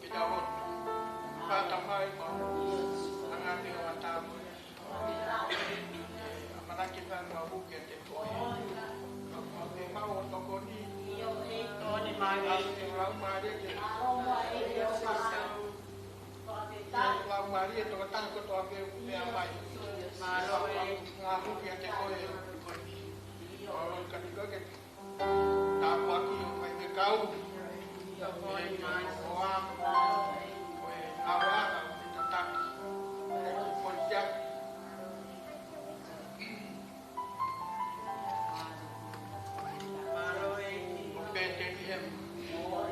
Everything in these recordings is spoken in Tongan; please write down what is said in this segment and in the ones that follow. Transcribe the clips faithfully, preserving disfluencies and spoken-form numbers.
Ke tau lotu. Tamai, ko e ʻofa ʻa e ʻOtua, ʻamanaki pea mau ke te koe. Mau ke mau ʻo tokoni. Tokoni mai. Mau ke lau mai ke. Ke tokotā kotoa ke u mea mai. Mālō e. Ngā huki a te koe. Mālō e kati koe ke tāpuaki ʻo mai ke kau. Ko e hoa, ko e ngāue ʻa e tataki. Ko e ki poti aki. Mālō e. Pētelihema.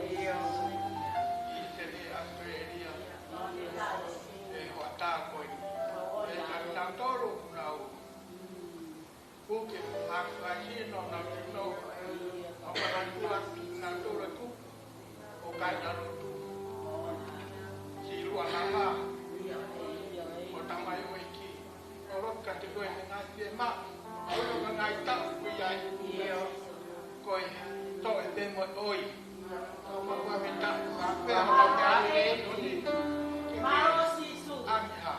ʻIo. ʻIsiteli, ʻAositelēlia. ʻE hoʻatā ko eni. ʻE kau tautolu nau. Kuke, ʻa e faisino nau tino. ʻA e kanatua nau tolo tu. ʻO kai nau tu. Silua lava. ʻO tamai ʻo ʻEiki. ʻO loka te koe he ngaahi fiemaʻu. ʻO loka ngaahi taʻu kui ai. Ko e toʻe pē mo e ʻoi. Ko e mau ame taʻu. Ko e mau ame ʻe toni. Mālō Sīsū. Angiha.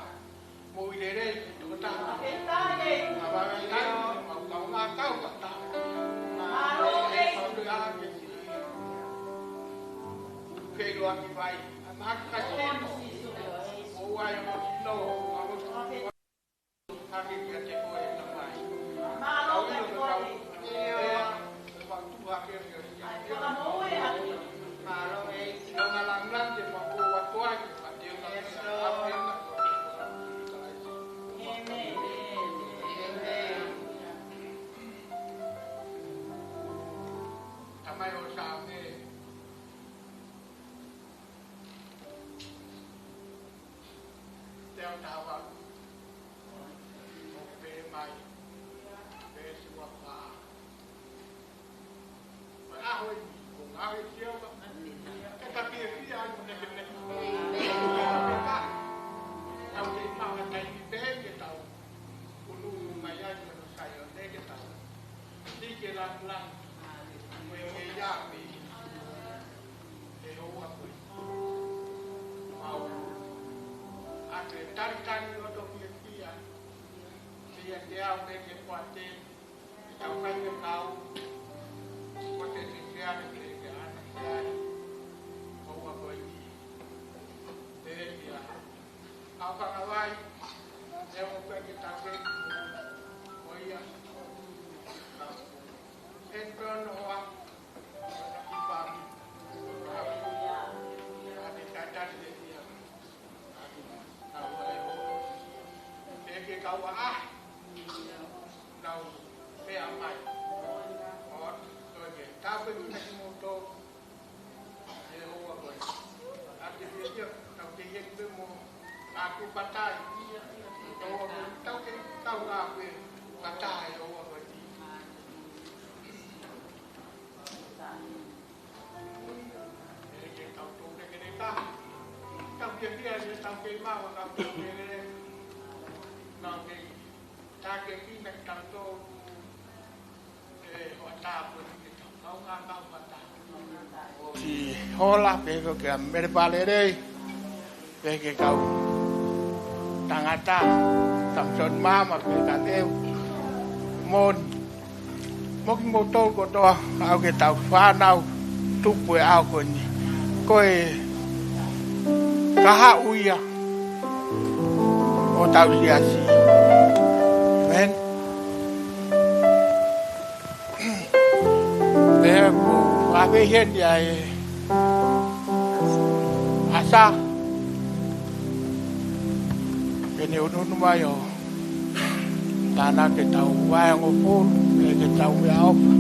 Mo i lelei, tokotā. Fakafetaʻi. Fakafetaʻi, mau kaungā kau pata. Mālō e. Mau le ake. Kei loa ki vai. Amaka sino. Mo wai mo sino. Ake kia te koe na mai. Mālō e koe. Ea, fakatuʻu ake kia te koe. Ai, fakamoʻui ake. Mālō e. Io, ngā langilangi te fakamoʻui atu ai, te fakamoʻui atu ai. Yes, Lord. Amen. Amen. Tamai ʻo Saame. Te au tava. ʻO pē mai. Pē sua pā. Ko e ʻaho ni, ko e ngaahi fiemaʻu. Ke ta fiefia ai mo nekeneke. Tau kei maʻu ha taimi pehē ke tau ʻunu mai ai mo Saione ke tau. Ni ke langilangi. Mo e ke ia mi. ʻE houa ko e. Mau. ʻA e talitali ʻo e fiefia. Fiefia ke au me ke kuate. Tau kai ke kau, ko te te ke ane ke ke ana ke ai, ko ua ko i ni. Te ia, au ka kawai, te o kai ke tau ke, ko ia, kau. E tono hoa, ki pami, a te tata te ia. Ke ke kau ʻaʻahi. Nau meʻa mai. ʻO, ʻo ke tāpekina kimoutolu. ʻE ʻoua ko e. ʻA ke fiefia, tau ke ieki pē mo. ʻA ku patai. ʻOua ko e, tau ke kau ʻa ku patai, ʻoua ko e. Ki hola, pe ko ke a mere palelei. Pea ke kau tangata, Samson mama, pe ka teu, mon. Mo kimoutolu kotoa, ʻa e kau fānau, tupu he ʻaho ko eni. Ko e kahaʻu ia, ʻo tau siasi. Amen. Pea ko ʻave heni ʻa e ʻasa. Ke ne ʻunuʻunu mai ʻo tānaki ʻetau vaiangofulu, ke tau meʻaʻofa.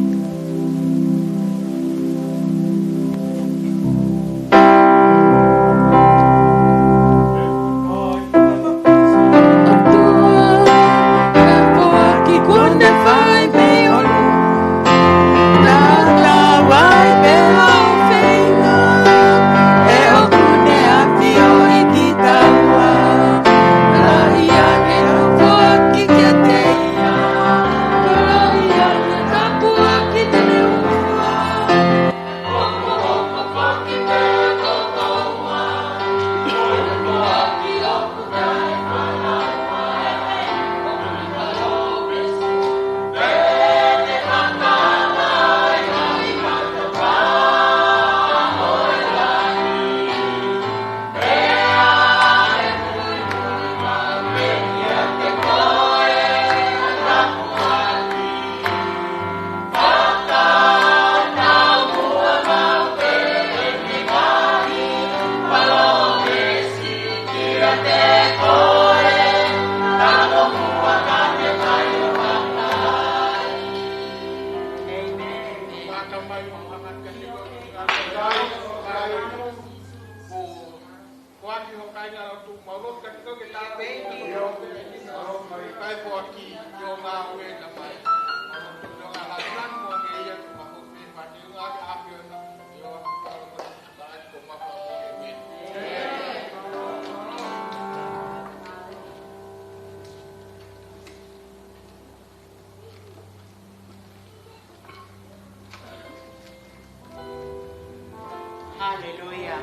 Haleluia.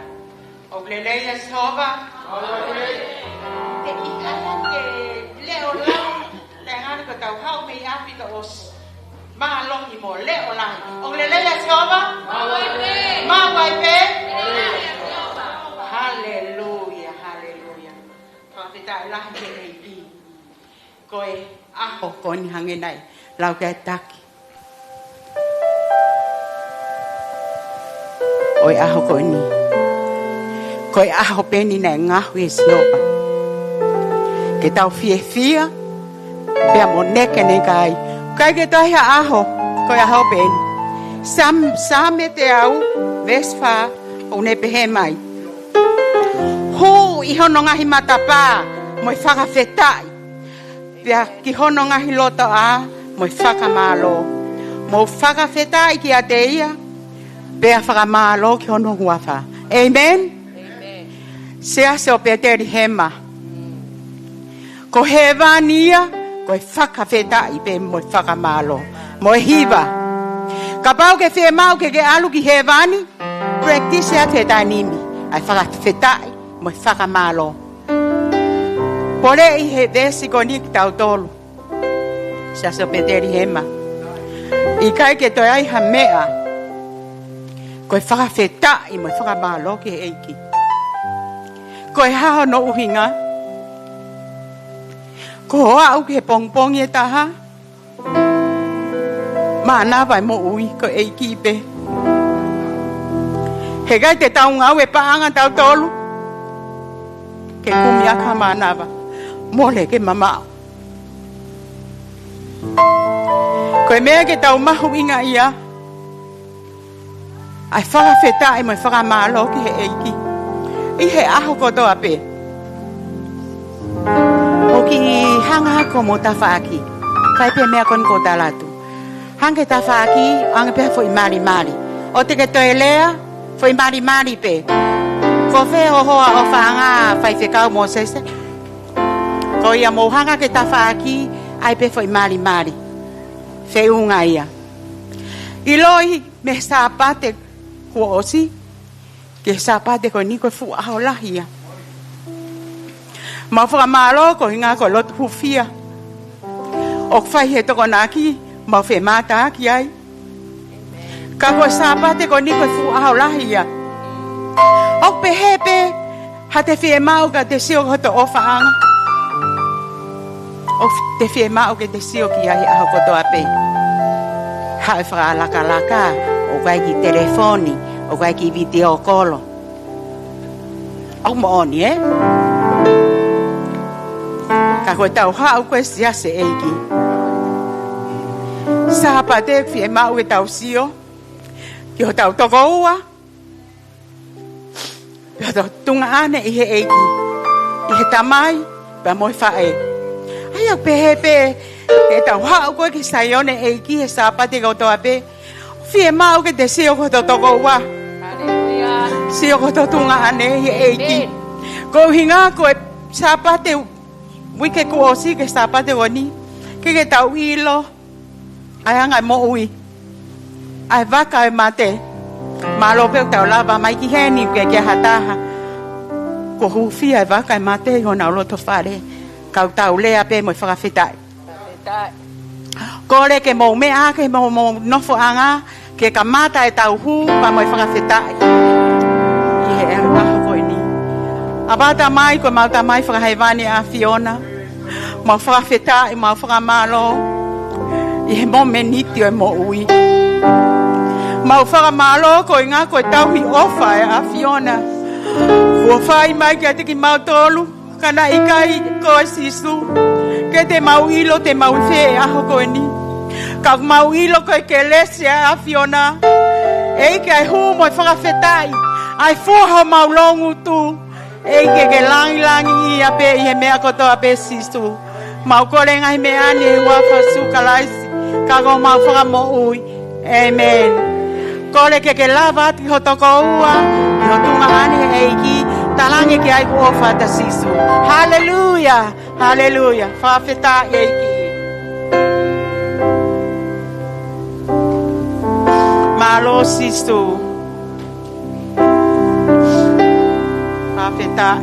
ʻOku lelei ʻa Sihova. Te ʻi ai ʻa e leʻo lahi, te ngana ko tau hau mei ʻapi ka ʻosi. Mālohi mo leʻo lahi. ʻOku lelei ʻa Sihova. Maʻu ai pē. Haleluia, haleluia. Fakafetaʻi lahi ki he ʻEiki. Ko e ʻaho ko eni hangē naʻe lau ki ai ʻa Taki. ʻO e ʻaho ko eni. Ko e ʻaho pē eni naʻe ngaohi ʻe Sihova ke tau fiefia pea mo nekeneka ai. ʻIkai ke toe ʻi ai ha ʻaho ko e ʻaho pē eni. Saame, Saame teau, veesi fā, ʻoku ne pehē mai: Hū ʻi hono ngaahi matapā mo e fakafetaʻi, pea ki hono ngaahi lotoʻā mo e fakamālō. Mou fakafetaʻi kiate ia, pea fakamālō ki hono huafa. ʻĒmeni. Siasi ʻo Petelihema, ko hēvani ia ko e fakafetaʻi pē mo e fakamālō mo e hiva. Kapau ʻoku ke fiemaʻu ke ke ʻalu ki hēvani, practice atu he taimi ni ʻa e fakafetaʻi mo e fakamālō. Poleʻi he veesi ko eni kitautolu, Siasi ʻo Petelihema. ʻIkai ke toe ʻi ai ha meʻa ko e fakafetaʻi mo e fakamālō ki he ʻEiki. Ko e hā hono ʻuhinga? Ko hoʻo aʻu ki he pongipongi ʻe taha, mānava e moʻui, ko e ʻEiki pē. Heʻikai te tau ngāue paʻanga tautolu ke kumi ʻaki ha mānava. Mole ke mamaʻo. Ko e meʻa ke tau mahuʻingaʻia ʻa e fakafetaʻi mo e fakamālō ki he ʻEiki ʻi he ʻaho kotoa pē. ʻOku ou kiʻi hanga hake mo tafaʻaki. Fai pē meʻa ko eni ko talatu. Hanga he tafaʻaki, ʻoange pē ha foʻi malimali. ʻOua te ke toe lea, foʻi malimali pē. Ko fē hoʻo hoa ʻofaʻanga, Faifekau Mōsese? Ko ia, mou hanga he tafaʻaki, ʻai pē foʻi malimali. Feʻunga ia. ʻIloʻi mei he Sāpate kuo ʻosi ki he Sāpate ko eni ko e fuʻu ʻaho lahi ia. Mau fakamālō koeʻuhinga ko e lotu hūfia ʻoku fai he Tokonaki, mau femātaaki ai. Ka ko e Sāpate ko eni ko e fuʻu ʻaho lahi ia. ʻOku pehē pē haʻate fiemaʻu ke te sio ki hoto ʻofaʻanga? ʻOku te fiemaʻu ke te sio ki ai he ʻaho kotoa pē? Haʻu e fakalakalaka, ʻoku ʻi ai e kiʻi telefoni, ʻoku ʻi ai e kiʻi vitiō kolo. ʻOku moʻoni, ē? Ka ko ʻetau haʻu ko e Siasi ʻo e ʻEiki, Sāpate fiemaʻu ke tau sio ki hotau tokoua, pea hotau tuongaʻane ʻi he ʻEiki, ʻi he Tamai pea mo e Faʻē. ʻA ia ʻoku pehē pē ʻetau haʻu ko ē ki Saione ʻo e ʻEiki he Sāpate kotoa pē, fiemaʻu ke te sio ki hoto tokoua. Haleluia. Sio ki hoto tuongaʻane ʻi he ʻEiki. ʻĒmeni. Koeʻuhinga ko e Sāpate uike kuo ʻosi ki he Sāpate ko eni, ke ke tau ʻilo ʻa e anga e moʻui, ʻa e vaka ʻo e mate. Mālō pē ʻoku tau lava mai ki heni, ʻoku ʻikai ke ʻi ai ha taha kuo hūfia e vaka ʻo e mate ʻi honau loto fale. Ka ʻoku tau lea pē mo e fakafetaʻi. Fakafetaʻi. Kole ke mou meʻa hake mo homou nofoʻanga, ke kamata ʻetau hū pea mo e fakafetaʻi ʻi he ʻaho ko eni. ʻApā Tamai, ko ʻemau Tamai fakahēvani ʻa e ʻAfiona, mau fakafetaʻi, mau fakamālō ʻi he momeniti ʻo e moʻui. Mau fakamālō koeʻuhinga ko e tauhi ʻofa ʻa e ʻAfiona kuo fai mai kiate kimautolu, ka naʻe ʻikai ko e Sīsū, ke te mau ʻilo te mau ʻi fē he ʻaho ko eni. Ka mau ʻilo ko e kelesi ʻa e ʻAfiona, ʻEiki, ʻa e hū mo e fakafetaʻi, ʻa e fua homau loungutu. ʻEiki ke langilangiʻia pē ʻi he meʻa kotoa pē Sīsū. Mau kole ngaahi meʻa ni ʻi he huafa ʻo Sīsū Kalaisi, ka ko homau Fakamoʻui. ʻĒmeni. Kole ke ke lava atu ki ho tokoua, ʻi ho tuʻunga ni ʻEiki, talaange ki ai hoʻo ʻofa ʻa Sīsū. Haleluia, haleluia. Fakafetaʻi ʻEiki. Mālō Sīsū. Fakafetaʻi.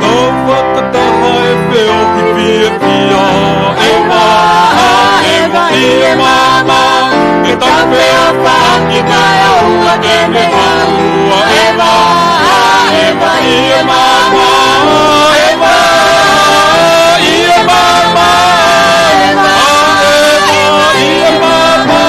Tau fakataha ʻe feohi fiefia, ʻeva, ʻeva ʻi he maama, ke tau feʻofaʻaki kae ʻoua ke meʻa ua, ʻeva, ʻeva ʻi he maama, ʻeva ʻi he maama, ʻeva ʻi he maama.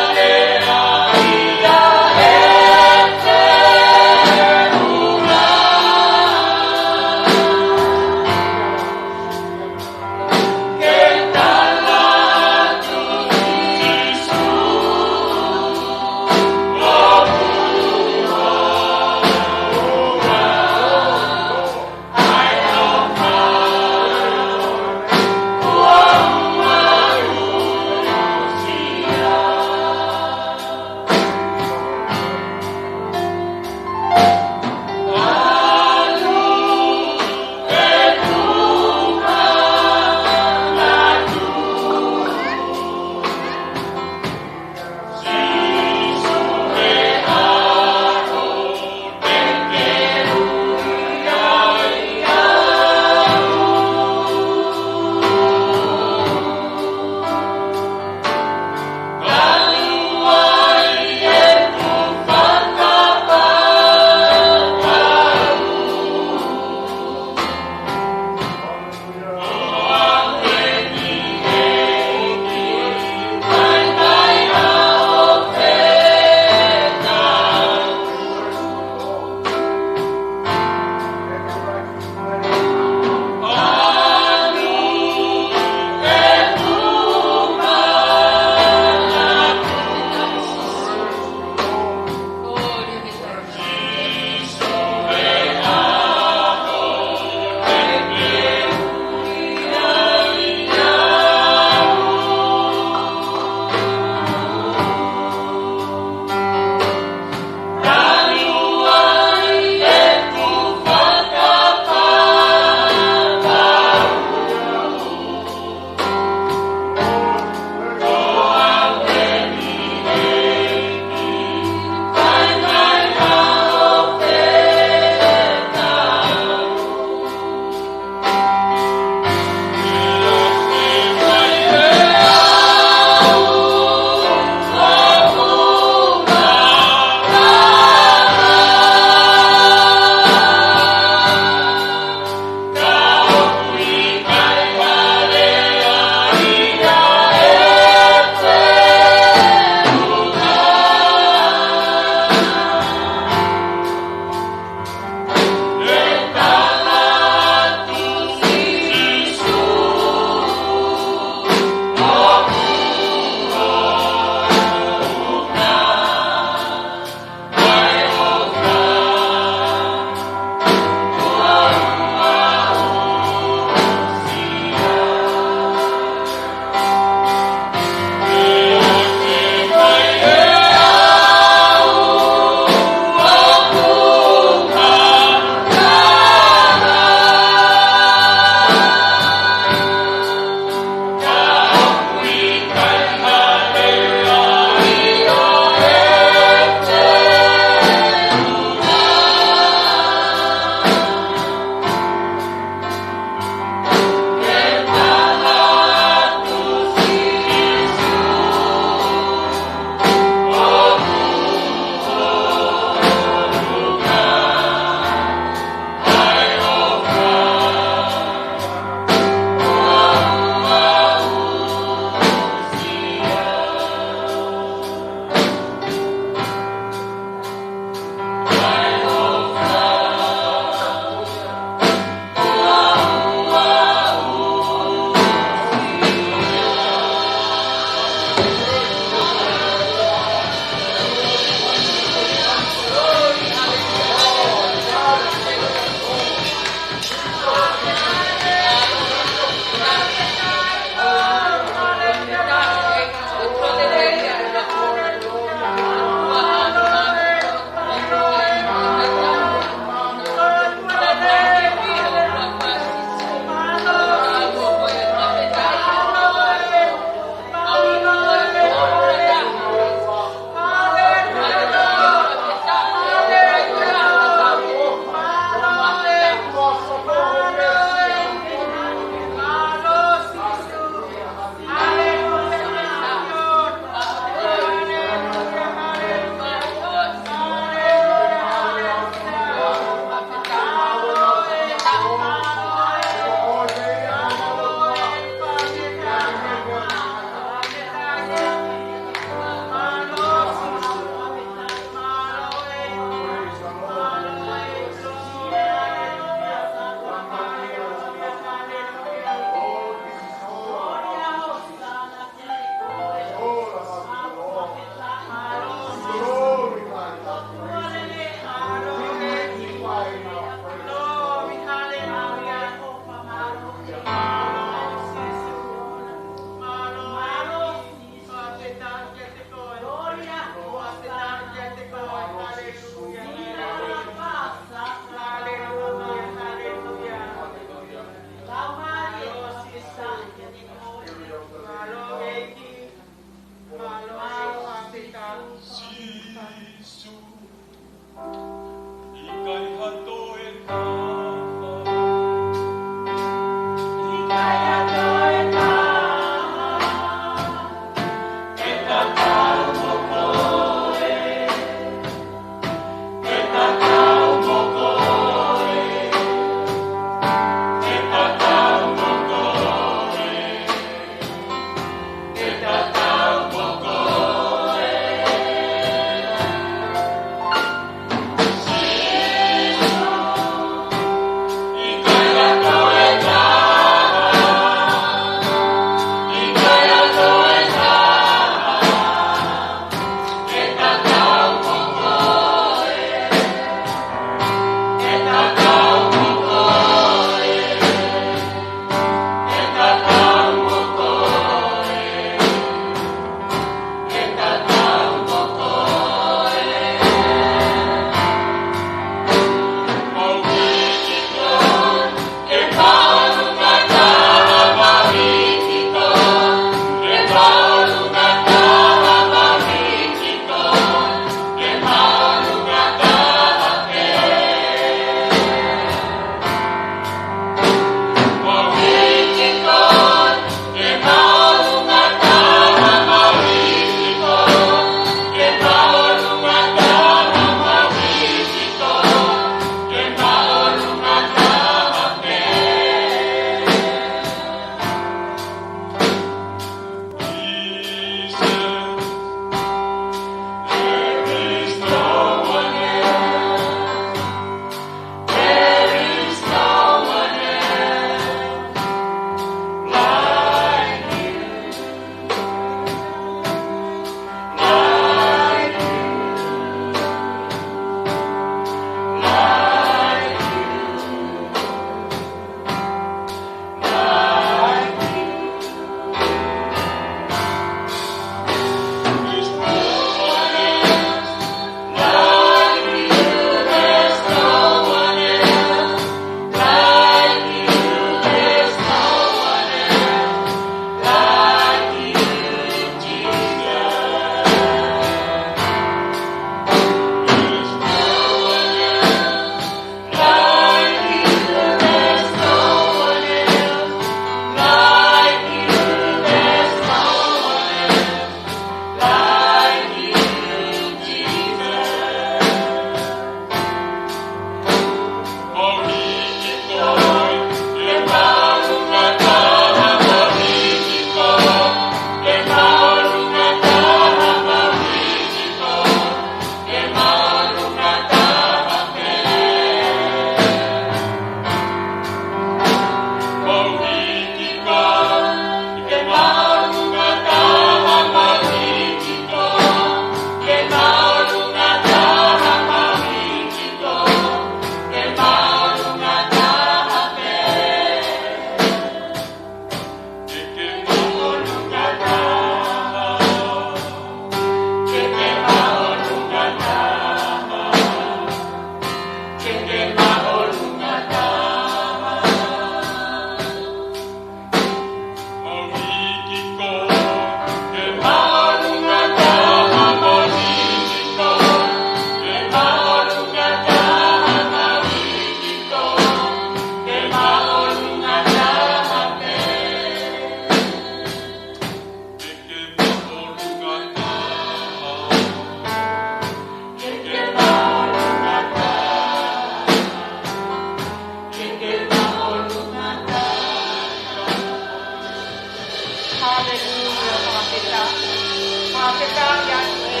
Fakafetaʻi atu ē.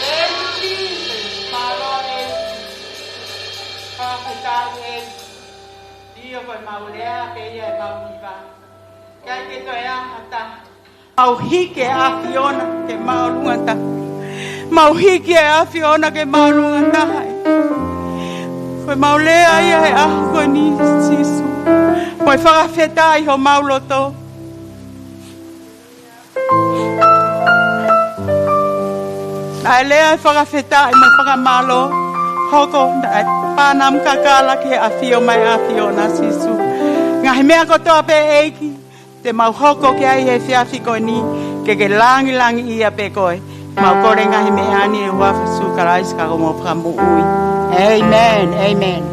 ʻEiki, mālō ē. Fakafetaʻi ē. ʻIo, ko e mau lea pē ia ʻemau hiva. ʻIkai ke toe ʻi ai ha taha. Mau hiki e ʻAfiona ke māʻolunga taha. Mau hiki e ʻAfiona ke māʻolunga taha. Ko e mau lea ia he ʻaho ko eni, Sīsū. Ko e fakafetaʻi homau loto. Naʻe lea e fakafetaʻi mo e fakamālō, hoko naʻe pānamu kakala ki he ʻafio mai ʻAfiona, Sīsū. Ngaahi meʻa kotoa pē, ʻEiki, te mau hoko ki ai he efiafi ko eni, ke ke langilangiʻia pē koe. Mau kole ngaahi meʻa ni ʻi he huafa ʻo Sīsū Kalaisi ko homau Fakamoʻui. ʻĒmeni. ʻĒmeni.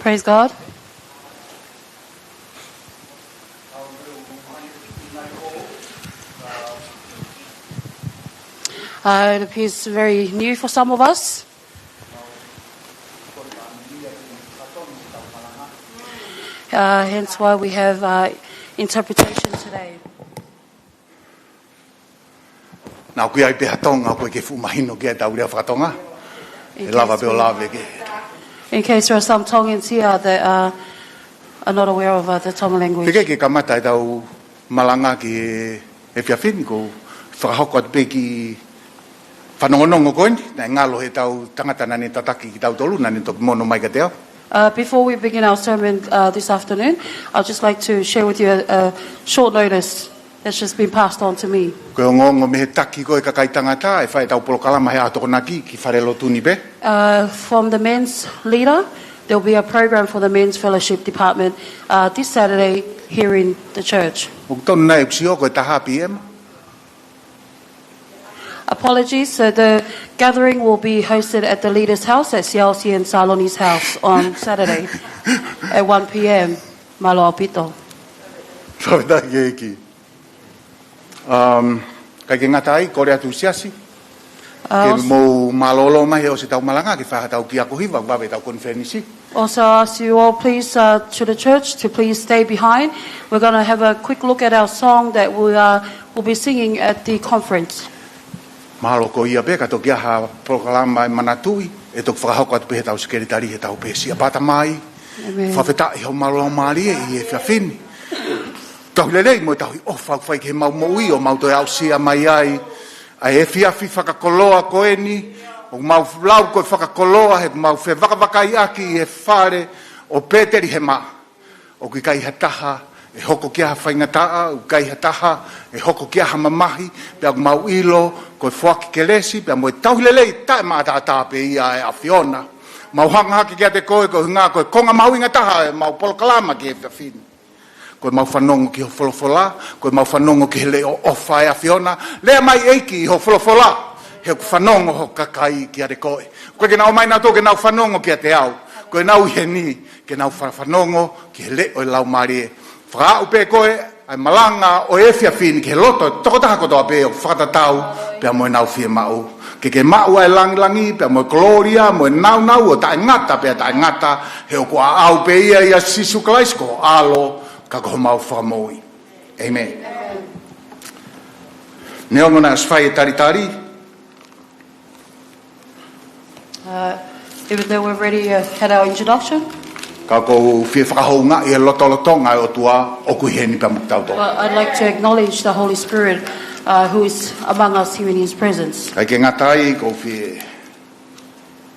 Praise God. Uh, it appears very new for some of us. Uh, hence why we have, uh, interpretation today. Naʻa ʻoku ʻi ai pē ha Tonga ʻoku ʻikai ke fuʻu mahino ki ai ʻetau lea faka-Tonga. In case we, in case there are some Tongans here that, uh, are not aware of, uh, the Tonga language. Pea ke kamata ʻetau malanga ki he efiafi ni, ʻoku ou fakahoko atu pē kiʻi fanongonongo ko eni, naʻe ngalo heʻetau tangata naʻa ne tataki kitautolu, naʻa ne toki mono mai kiate au. Uh, before we begin our sermon, uh, this afternoon, I'd just like to share with you a, a short notice that's just been passed on to me. Ko e ongoongo mei he taki ko ē kakai tangata, ʻe fai ʻetau polokalama he ʻaho Tokonaki ki fale lotu ni pē. Uh, from the men's leader, there'll be a program for the men's fellowship department, uh, this Saturday here in the church. ʻOku tonu nai ʻeku sio ko e taha P M? Apologies, so the gathering will be hosted at the leader's house at C L C and Saloni's house on Saturday at one P M. Mālō ʻaupito. Fakafetaʻi ki he ʻEiki. Um, ʻikai ke ngata ai, kole atu ki he siasi ke mou mālōlō mai he ʻosi ʻetau malanga, ke fai haʻatau kiʻi ako hiva, vave ʻetau konifelenisi. Also ask you all, please, uh, to the church to please stay behind. We're gonna have a quick look at our song that we, uh, will be singing at the conference. Mahalo ko ia pē ka toki ʻi ai ha polokalama ʻe manatuʻi, ʻe toki fakahoko atu pē heʻetau sekelitali, heʻetau pē siʻa pata mai. ʻĒmeni. Fakafetaʻi homau laumālie ʻi he efiafi ni. Tauhi lelei mo e tauhi ʻofa ʻoku fai ki heʻemau moʻui ʻo mau toe aʻusia mai ai ʻa e efiafi fakakoloa ko eni, ʻoku mau lau ko e fakakoloa, he ʻoku mau fevakavakaiʻaki ʻi he fale ʻo Petelihema. ʻOku ʻikai ha taha ʻe hoko ki ai ha faingataʻa, ʻoku ʻikai ha taha ʻe hoko ki ai ha mamahi, pea ʻoku mau ʻilo ko e foaki kelesi, pea mo e tauhi lelei taʻemaʻataʻatā pē ia ʻa e ʻAfiona. Mau hanga hake kiate koe, ko e ʻuhinga ko e konga mahuʻinga taha ʻemau polokalama ki he efiafi ni. Ko ʻemau fanongo ki ho folofola, ko ʻemau fanongo ki he leʻo ʻofa ʻa e ʻAfiona. Lea mai ʻEiki ʻi ho folofola, he ʻoku fanongo ho kakai kiate koe. ʻOku ʻikai ke nau ō mai nautolu ke nau fanongo kiate au. Ko ʻenau ʻi heni ke nau fa-, fanongo ki he leʻo ʻo e Laumālie. Fakaaʻu pē koe ʻa e malanga ʻo e efiafi ni ki he loto ʻo e tokotaha kotoa pē ʻoku fakatatau pea mo ʻenau fiemaʻu. Ke ke maʻu ʻa e langilangi, pea mo e kolōlia, mo e nāunau ʻo taʻengata pea taʻengata, he ʻoku ʻaʻau pē ia ʻia Sīsū Kalaisi ko ho ʻAlo, ka ko homau Fakamoʻui. ʻĒmeni. Neongo naʻe ʻosi fai e talitali. Uh, even though we've already, uh, had our introduction. Ka ʻoku ou fie fakahoungaʻi e lotolotonga ʻo e ʻOtua ʻoku ʻi heni pea mo kitautolu. But I'd like to acknowledge the Holy Spirit, uh, who is among us here in His presence. ʻIkai ke ngata ai, ʻoku ou fie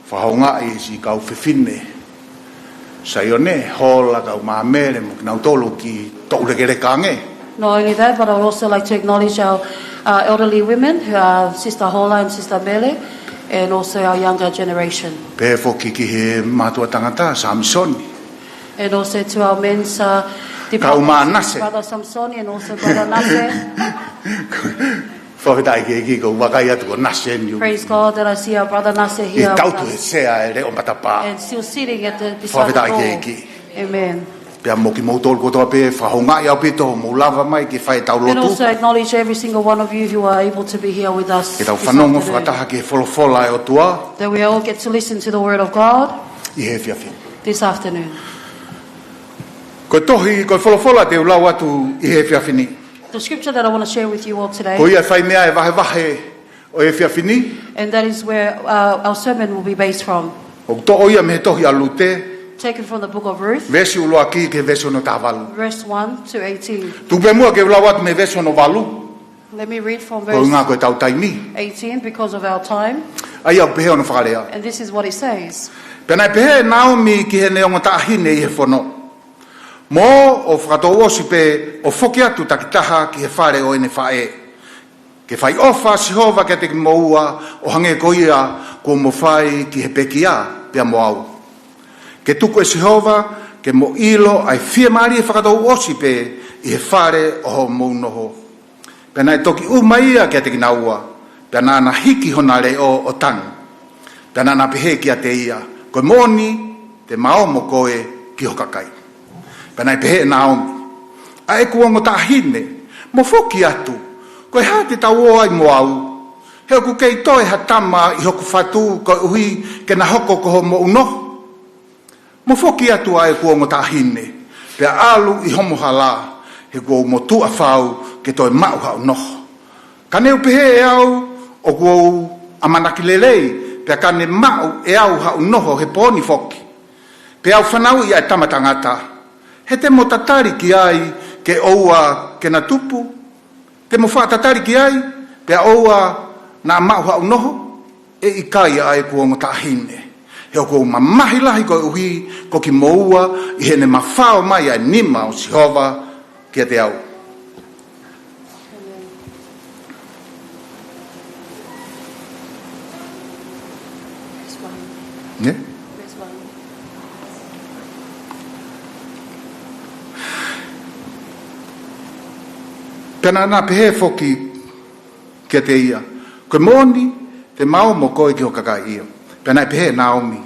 fakahoungaʻi siʻi kau fefine Saione, Hola, kau Māmele, mo kinautolu ʻoku toʻulekeleka ange. Not only that, but I would also like to acknowledge our, Our elderly women, who are Sister Hola and Sister Mele, and also our younger generation. Pehē foki ki he mātuʻa tangata, Samisoni. And also to our men's, uh, Kau mā department, Nase. Brother Samsoni and also Brother Nase. Fakafetaʻi ki he ʻEiki, ʻoku ou vakai atu ko Nase ni. Praise God that I see our brother Nase here with us. ʻI he tautu he sea ʻo e leʻo matapā. And still sitting at the, beside the door. Fakafetaʻi ki he ʻEiki. Amen. Pea mo kimoutolu kotoa pē, fakahoungaʻi ʻaupito hoʻomou lava mai ke fai ʻetau lotu. And also acknowledge every single one of you who are able to be here with us this afternoon. Ke tau fanongo fakataha ki he folofola ʻa e ʻOtua. That we all get to listen to the word of God. ʻI he efiafi ni. This afternoon. Ko e tohi, ko e folofola te u lau atu ʻi he efiafi ni. The scripture that I wanna share with you all today. Ko ia ʻe fai mei ai e vahevahe ʻo e efiafi ni. And that is where, uh, our sermon will be based from. ʻOku toʻo ia mei he tohi ʻa Lute. Taken from the book of Ruth. Veesi ʻuluaki ki he veesi hono taha valu. Verse one to eighteen. Tuku pē muʻa ke u lau atu mei he veesi hono valu. Let me read from verse eighteen. Koeʻuhi ko ʻetau taimi. Because of our time. ʻA ia ʻoku pehē hono fakalea. And this is what it says. Pea naʻe pehē ʻe Naomi ki heʻene ongo taʻahine ʻi he fono, Mo ō ʻo fakatouʻosi pē ʻo foki atu takitaha ki he fale ʻo ʻene faʻē. Ke fai ʻofa ʻa Sihova kiate kimoua ʻo hangē ko ia kuo mo fai ki he pekia pea mo au. Ke tuku ʻe Sihova ke mo ʻilo ʻa e fiemālie fakatouʻosi pē ʻi he fale ʻo hoʻomou noho. Pea naʻe toki ʻuma ia kiate kinaua, pea naʻa na hiki hona leʻo ʻo tanu. Pea naʻa na pehē kiate ia, Ko e moʻoni te ma ō mo koe ki ho kakai. Pea naʻe pehē ʻe Naomi, ʻA ʻeku ongo taʻahine, mo foki atu, ko e hā te tau ō ai mo au? He ʻoku kei toe ha tama ʻi hoku fatu koeʻuhi ke na hoko ko hoʻomo noho. Mo foki atu ʻa ʻeku ongo taʻahine, pea ʻalu ʻi homo hala, he kuo u motuʻa fau ke toe maʻu haʻo noho. Ka ne u pehē ʻe au, ʻOku ou ʻamanaki lelei, pea ka ne maʻu ʻe au haʻo noho he pō ni foki, pea u fanauʻi ʻa e tama tangata, he te mo tatali ki ai ke ʻoua ke na tupu? Te mo faʻa tatali ki ai, pea ʻoua naʻa maʻu haʻo noho? ʻE ʻikai, ʻa ʻeku ongo taʻahine, he ʻoku ou mamahi lahi koeʻuhi ko kimoua, ʻi heʻene mafao mai ʻa e nima ʻo Sihova kiate au. Ne? Pea naʻa na pehē foki kiate ia, Ko e moʻoni te ma ō mo koe ki ho kakai ia. Pea naʻe pehē ʻe Naomi,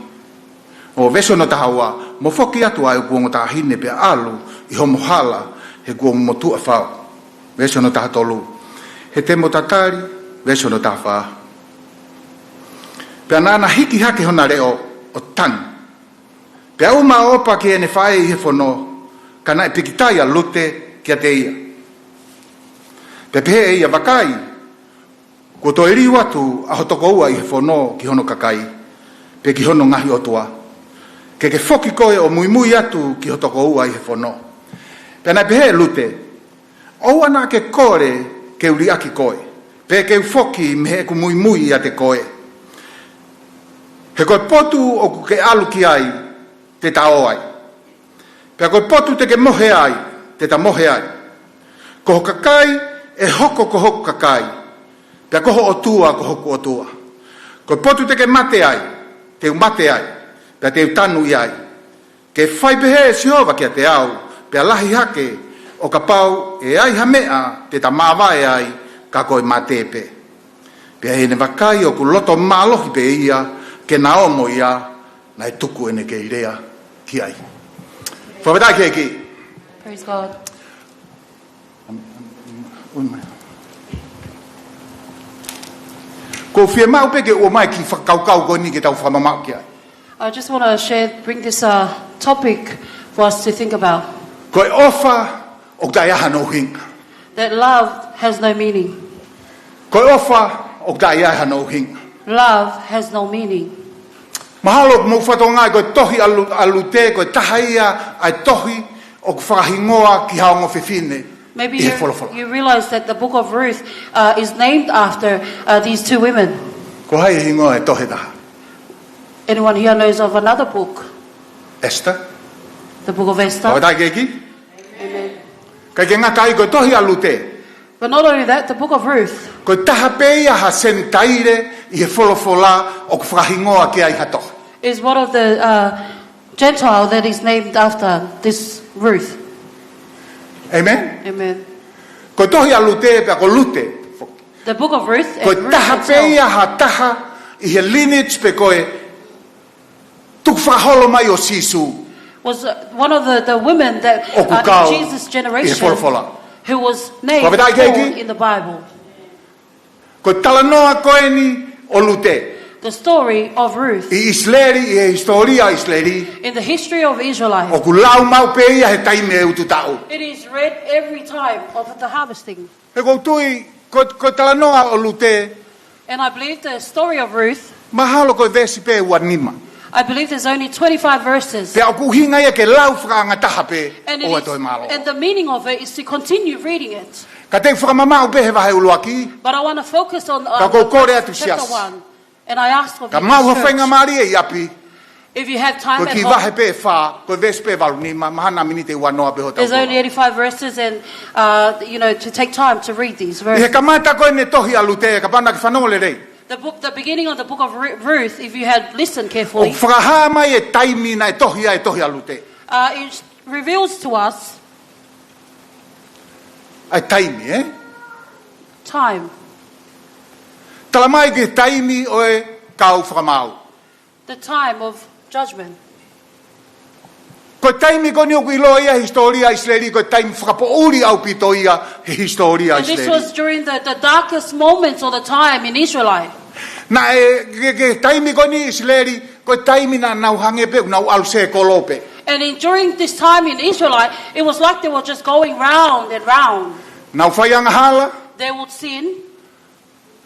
ʻo veesi hono taha ua, Mo foki atu ʻa ʻeku ongo taʻahine pea ʻalu ʻi homo hala, he kuo u motuʻa fau. Veesi hono taha tolu, He te mo tatali. Veesi hono taha fā, Pea naʻa na hiki hake hona leʻo ʻo tanu. Pea ʻuma ʻa ʻOpa ki heʻene faʻē ʻi he fono, ka naʻe pikitai ʻa Lute kiate ia. Pea pehē ʻe ia, Vakai, kuo toe liliu atu ʻa ho tokoua ʻi he fono ki hono kakai, pe ki hono ngaahi ʻotua. Ke ke foki koe ʻo muimui atu ki ho tokoua ʻi he fono. Pea naʻe pehē ʻe Lute, ʻOua naʻa ke kole ke u liʻaki koe, pe ke u foki mei heʻeku muimui ʻiate koe. He ko e potu ʻoku ke ʻalu ki ai, te ta ō ai. Pea ko e potu te ke mohe ai, te ta mohe ai. Ko ho kakai ʻe hoko ko hoku kakai, pea ko ho ʻotua ko hoku ʻotua. Ko e potu te ke mate ai, te u mate ai, pea te u tanu ʻi ai. Ke fai pehē ʻe Sihova kiate au, pea lahi hake, ʻo kapau ʻe ai ha meʻa te ta māvae ai, ka ko e mate pē. Pea ʻi heʻene vakai ʻoku loto mālohi pē ia ke na ō mo ia, naʻe tuku ʻene kei lea ki ai. Fakafetaʻi ki he ʻEiki. Praise God. Ko e fiemaʻu pē ke ʻomai e kiʻi fakakaukau ko eni ke tau fakamamaʻu ki ai. I just wanna share, bring this, uh, topic for us to think about. Ko e ʻofa ʻoku taʻe ai hano ʻuhinga. That love has no meaning. Ko e ʻofa ʻoku taʻe ai hano ʻuhinga. Love has no meaning. Mahalo ʻoku mou fakatokangaʻi ko e tohi ʻa Lu-, ʻa Lute, ko e taha ia ʻa e tohi ʻoku fakahingoa ki ha ongo fefine ʻi he folofola. Maybe you, you realize that the book of Ruth, uh, is named after, uh, these two women. Ko hai e hingoa e tohi ʻe taha? Anyone here knows of another book? Esther. The book of Esther. Fakafetaʻi ki he ʻEiki. Amen. ʻIkai ke ngata ai, ko e tohi ʻa Lute. But not only that, the book of Ruth Ko e taha pē ia ha Senitaile ʻi he folofola ʻoku fakahingoa ki ai ha tohi. is one of the uh, Gentile that is named after this Ruth. Amen? Amen. Ko e tohi ʻa Lute, pea ko Lute. The book of Ruth Ko and e Ruth taha pē herself ia ha taha ʻi he lineage pe ko e tukufakaholo mai ʻo Sīsū. was uh, one of the, the women that ʻOku uh, kau in Jesus' ʻi he generation folofola. who was named Fakafetaʻi ki he Paul ʻEiki. in the Bible. Ko e talanoa ko eni ʻo Lute. The story of Ruth ʻI ʻIsileli, ʻi he hisitōlia ʻo ʻIsileli. in the history of Israel. ʻOku lau maʻu pē ia he taimi ʻe utu taʻu. It is read every time of the harvesting. He ʻoku ou tui, ko, ko e talanoa ʻo Lute. And I believe the story of Ruth, Mahalo ko e veesi pē ua nima. I believe there's only twenty-five verses. Pea ʻoku ʻuhinga ia ke lau fakaʻangataha pē And, it ʻo is, ʻato e mālō. and the meaning of it is to continue reading it. Ka te u fakamamaʻu pē he vahe ʻuluaki. But I want to focus on uh, Ka ʻoku ou kole atu chapter siasi. one. And I ask of Ka you, mau ha church, faingamālie ʻi ʻapi. If you have time Ko e at kiʻi vahe home, pē ʻe fā, ko e veesi pē ʻe valu nima, mahalo miniti ʻe ua noa pē hotau there's only eighty-five verses, and uh, you know, to take time to read these ʻI he verses. kamata ko eni e tohi ʻa Lute, kapau naʻa ke fanongo lelei. The book, the beginning of the book of Ru- Ruth, if you had listened carefully, ʻOku fakahā mai e taimi naʻe tohi ai e tohi ʻa Lute. uh, it reveals to us ʻA e taimi, ē? time, Tala mai ki he taimi ʻo e kau fakamaau. the time of judgment. Ko e taimi ko eni ʻoku ʻiloa ia he hisitōlia ʻIsileli, ko e taimi fakapoʻuli ʻaupito ia he hisitōlia And this ʻIsileli. was during the, the darkest moments of the time in Israel. Naʻe, ke, ke taimi ko eni ʻIsileli, ko e taimi naʻa nau hangē pē, nau ʻalu sēkolo pē. And in, during this time in Israel, it was like they were just going round and round. Nau fai angahala, They would sin,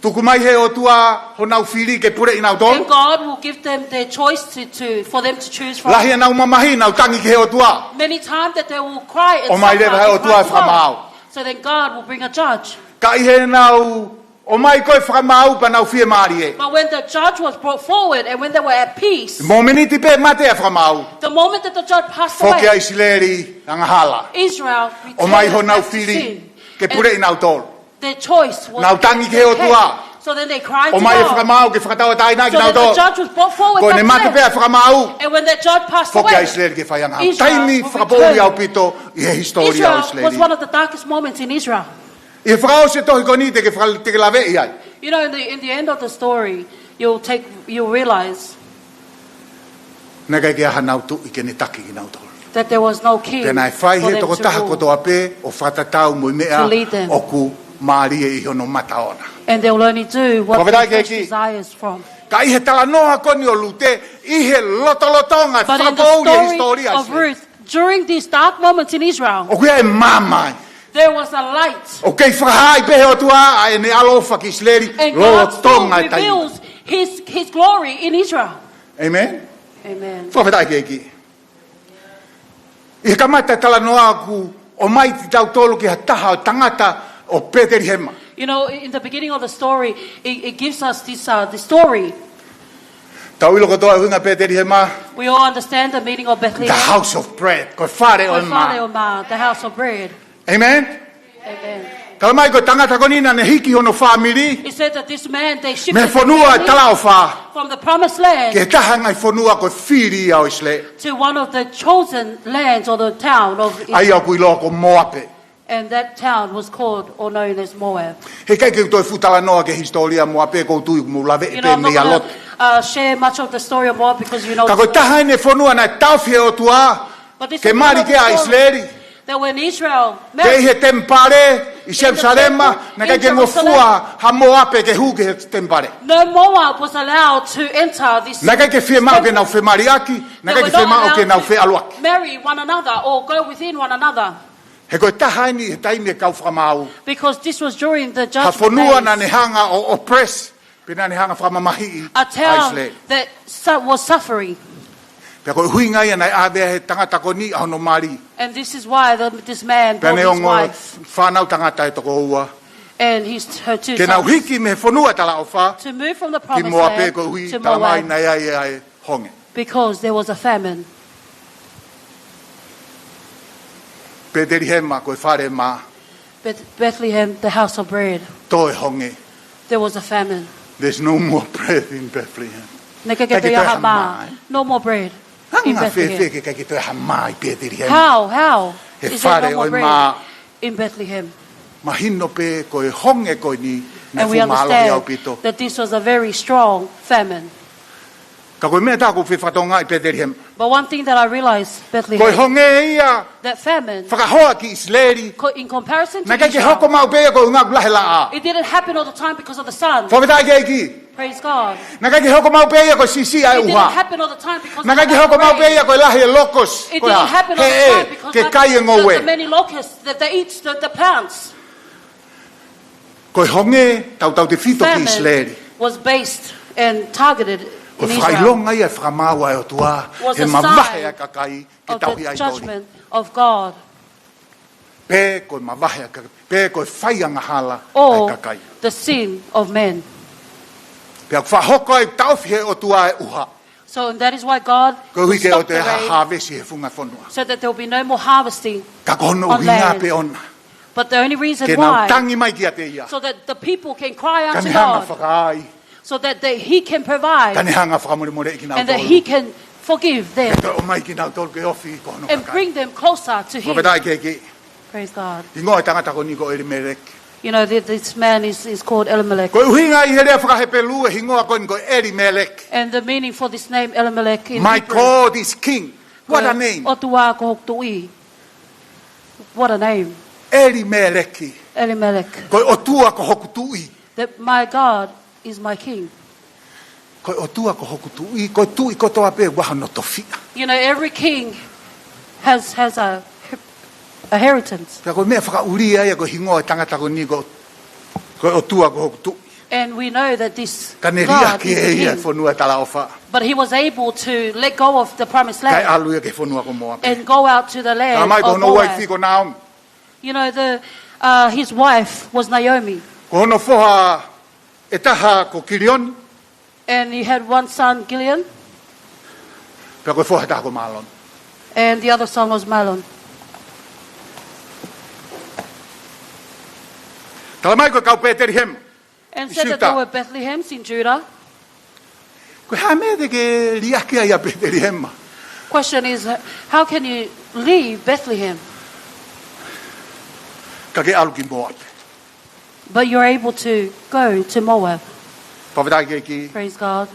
tuku mai he ʻOtua honau fili ke puleʻi nautolu. and God will give them their choice to, to, for them to choose from. Lahi ʻenau mamahi, nau tangi ki he ʻOtua. Many times that they will cry and ʻOmai suffer leva he and ʻOtua cry e to God. fakamaau. So then God will bring a judge. Ka ʻi heʻenau ʻomai ko e fakamaau pea nau fiemālie. But when the judge was brought forward and when they were at peace, Mōmeniti pē mate ʻa e fakamaau. the moment that the judge passed Foki ʻa away, ʻIsileli angahala. Israel ʻOmai returned honau back to fili sin. ke And puleʻi nautolu. their choice was Nau tangi ki he ʻOtua. So then they cried to ʻOmai e God. fakamaau ke fakatauʻatāinaʻi So then the kinautolu. judge was brought forward Ko ʻene back mate to pē ʻa e them. fakamaau. And when the judge passed Foki ʻa away, ʻIsileli ke fai angahala. Israel Taimi returned. fakapoʻuli ʻaupito ʻi he hisitōlia ʻo Israel was ʻIsileli. one of the darkest moments in Israel. ʻI he fakaʻosi e tohi ko eni te ke faka-, te ke laveʻi ai. You know, in the, in the end of the story, you'll take, you'll realize Naʻe ʻikai ke ʻi ai hanau tuʻi ke ne taki kinautolu. that there was no king Pea naʻe fai for he them to tokotaha rule, kotoa pē ʻo fakatatau mo e meʻa to lead them. ʻoku mālie ʻi hono mata ʻoʻona. And they will only do what Fakafetaʻi their ki he flesh ʻEiki. desires from. Ka ʻi he talanoa ko eni ʻo Lute, ʻi he lotolotonga e But in the fakapoʻuli e story hisitōlia of ʻIsileli. Ruth, during these dark moments in Israel, ʻOku ʻi ai e maama ai. there was a light. ʻOku kei fakahā ai pē he ʻOtua ʻa ʻene ʻaloʻofa ki ʻIsileli, And God still lolotonga e taimi. reveals his, his glory in Israel. Amen? Amen. Fakafetaʻi ki he ʻEiki. ʻI he kamata e talanoa ʻoku ʻomai kitautolu ki ha taha ʻo e tangata ʻo Petelihema. You know, in the beginning of the story, it, it gives us this, uh, the story. Tau ʻilo kotoa e ʻuhinga Petelihema. We all understand the meaning of Bethlehem. The house of bread. Ko e fale ʻo e mā. Ko e fale ʻo e mā, the house of bread. Amen? Amen. Tala mai ko e tangata ko eni naʻa ne hiki hono fāmili He said that this man, they shifted mei he fonua e family talaʻofa from the promised land ki he taha e ngaahi fonua ko e fili ia ʻo ʻIsileli. to one of the chosen lands or the town of Israel. ʻA ia ʻoku ʻiloa ko Moape. And that town was called or known as Moab. He ʻikai ke u toe fuʻu talanoa ki he hisitōlia Moape, ʻoku ou tui ʻoku mou laveʻi You know, pē I'm not mei gonna, ʻaloʻofa. uh, share much of the story of Moab because you know Ka ko e taha eni e fonua naʻe taʻofi he ʻOtua But this ke is mali another ki ai story ʻIsileli. that when Israel Pea ʻi he temipale ʻi Selusalema, naʻe ʻikai ke ngofua ha Moape ke hū ki he temipale. no Moab was allowed to enter this Naʻe ʻikai ke fiemaʻu ke temple. nau femaliʻaki, naʻe They ʻikai were ke not fiemaʻu ke allowed nau to feʻaluʻaki. marry one another or go within one another. He ko e taha eni he taimi e kau fakamaau. Because this was during the Ha judgment fonua naʻa ne days. hanga ʻo oppress, pe naʻa ne hanga fakamamahiʻi A town ʻIsileli. that su- was suffering. Pea ko e ʻuhinga ia naʻe ʻave ai he tangata ko eni ʻa hono mali. And this is why the, this man Pea brought his neongo wife fānau tangata ʻe toko ua. and his, her two Ke nau sons hiki mei he fonua talaʻofa to move from the ki promised Moape land koeʻuhi to tala mai Moab naʻe ʻi ai e honge. because there was a famine. Petelihema ko e fale mā. Beth- Bethlehem, the house of bread. Toe honge. There was a famine. There's no more bread in Bethlehem. Naʻe ʻikai ke toe ʻi ai ha mā. No more bread in Bethlehem. Hanga fēfē ke ʻikai ke toe ʻi ai ha mā ʻi Petelihema? How, how is there no more bread in Bethlehem? He fale ʻo e mā. Mahino pē ko e honge ko eni naʻe fuʻu mālohi ʻaupito. And we understand that this was a very strong famine. Ka ko e meʻa ʻoku ou fie fakatokangaʻi ʻi Petelihema. But one thing that I realized, Bethlehem, ko e honge ia, that famine, fakahoa ki ʻIsileli, co- in comparison to Israel, naʻe ʻikai ke hoko maʻu pē ia ko e ʻuhinga ʻoku lahi e laʻā. It didn't happen all the time because of the sun. Fakafetaʻi ki he ʻEiki. Praise God. Naʻe ʻikai ke hoko maʻu pē ia ko e siʻisiʻi ʻa e ʻuha. It didn't happen all the time because of the lack of rain. Naʻe ʻikai ke hoko maʻu pē ia ko e lahi e locusts, ko e hā, heʻe, ke kai e ngoue. It didn't happen all the time because of the, the, the many locusts that they eat the, the plants. Ko e honge tautautefito ki ʻIsileli. Famine was based and targeted in Israel. Ko e fakaʻilonga ia e fakamaau ʻa e ʻOtua, he mavahe ʻa e kakai ke tauhi ʻaitoli. Was a sign of the judgment of God. Pe ko e mavahe ʻa e kakai, pe ko e fai angahala ʻa e kakai. Or the sin of men. Pea ʻoku fakahoko ai ʻoku taʻofi ʻe he ʻOtua e ʻuha. So that is why God stopped the rain. Koeʻuhi ke ʻoua te ha- harvest he funga fonua. So that there will be no more harvesting on land. Ka ko hono ʻuhinga pē ʻoʻona. But the only reason why, ke nau tangi mai kiate ia. So that the people can cry out to God. Ka ne hanga fakaai. So that they, he can provide. Ka ne hanga fakamolemoleʻi kinautolu. And that he can forgive them. Ke toe ʻomai kinautolu ke ofi ki hono kakai. And bring them closer to him. Fakafetaʻi ki he ʻEiki. Praise God. Hingoa e tangata ko eni ko Elimeleki. You know, th- this man is, is called Elimelech. Ko e ʻuhinga ʻi he lea faka-Hepelū e hingoa ko eni ko Elimeleki. And the meaning for this name, Elimelech, in Hebrew, My God is king. What a name. Ko e ʻOtua ko hoku tuʻi. What a name. Elimeleki. Elimelech. Ko e ʻOtua ko hoku tuʻi. That my God is my king. Ko e ʻOtua ko hoku tuʻi, ko e tuʻi kotoa pē ʻoku ʻi ai hono tofiʻa. You know, every king has, has a, a inheritance. Pea ko e meʻa fakaʻulia ia ko e hingoa e tangata ko eni ko, ko e ʻOtua ko hoku tuʻi. And we know that this God is the king. Ka ne liʻaki ʻe ia e fonua talaʻofa. But he was able to let go of the promised land. Kae ʻalu ia ki he fonua ko Moape. And go out to the land of Moab. Talamai ko hono uaifi ko Naomi. You know, the, uh, his wife was Naomi. Ko hono foha ʻe taha ko Kilioni. And he had one son, Kilion. Pea ko e foha ʻe taha ko Maloni. And the other son was Mahlon. Talamai ko e kau Petelihema ʻi Siuta. And said that there were Bethlehems in Judah. Ko e hā e meʻa te ke liʻaki ai ʻa Petelihema? Question is, h- how can you leave Bethlehem? Ka ke ʻalu ki Moape. But you're able to go to Moab. Fakafetaʻi ki he ʻEiki. Praise God.